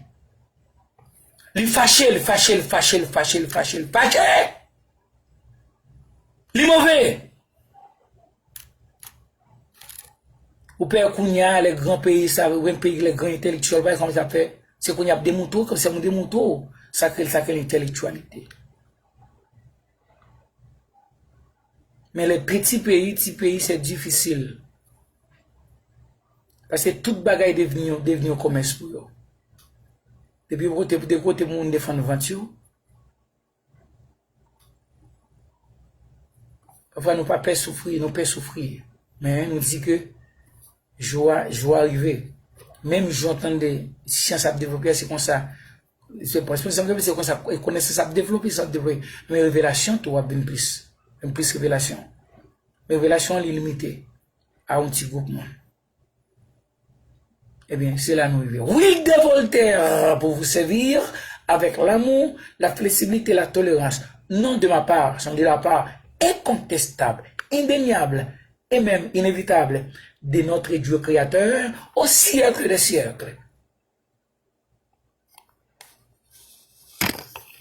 Li fache, li fache, li fache, li fache, li fache, li fache! Li move! Ou pè kounye a, lè gran peyi sa, lè gran entèlektyèl, pa kòman sa fè, se kounye a ap demoute w, kòm se moun demoute w, sa k rele, sa k rele entèlektyalite. Men lè piti peyi, ti peyi, se difisil. Paske tout bagay devni yon, devni yon kòmès pou yo. Depi kote, de kote moun defann vant yo, pafwa nou pa pè soufri, nou pè soufri. Men nou di ke jou a, jou a rive. Menm jan w tande syans ap devlope a, se konsa. Se, se, se, se konsa, konèsans ap devlope, sa ap devlope. Men revelasyon tou ap vin plis. Vin plis revelasyon. Men revelasyon an li limite a yon ti gwoup moun. Ebyen, se la nou rive. Wilder Voltaire, pour vous servir avec l'amour, la flexibilité, la tolérance. Non de ma part, sont de la part incontestable, indéniable et même inévitable de notre Dieu créateur au siècle des siècles.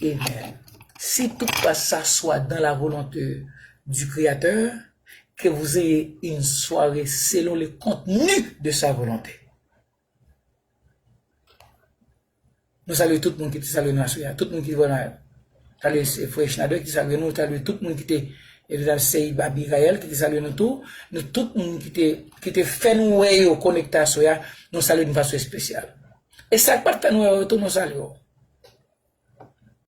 Amen. Si toutefois ça soit dans la volonté du Créateur, que vous ayez une soirée selon le contenu de sa volonté. Nou salye tout moun ki te salye nou aswè a. Tout moun ki vwè nou. Salye se frè Schneider ki salye nou, salye tout moun ki te, e, se Abigail ki te salye nou tou. Nou tout moun ki te, ki te fè nou wè yo konekte aswè a, nou salye nou fason espesyal. E sa k pa t fè nou wè yo tou, nou salye yo.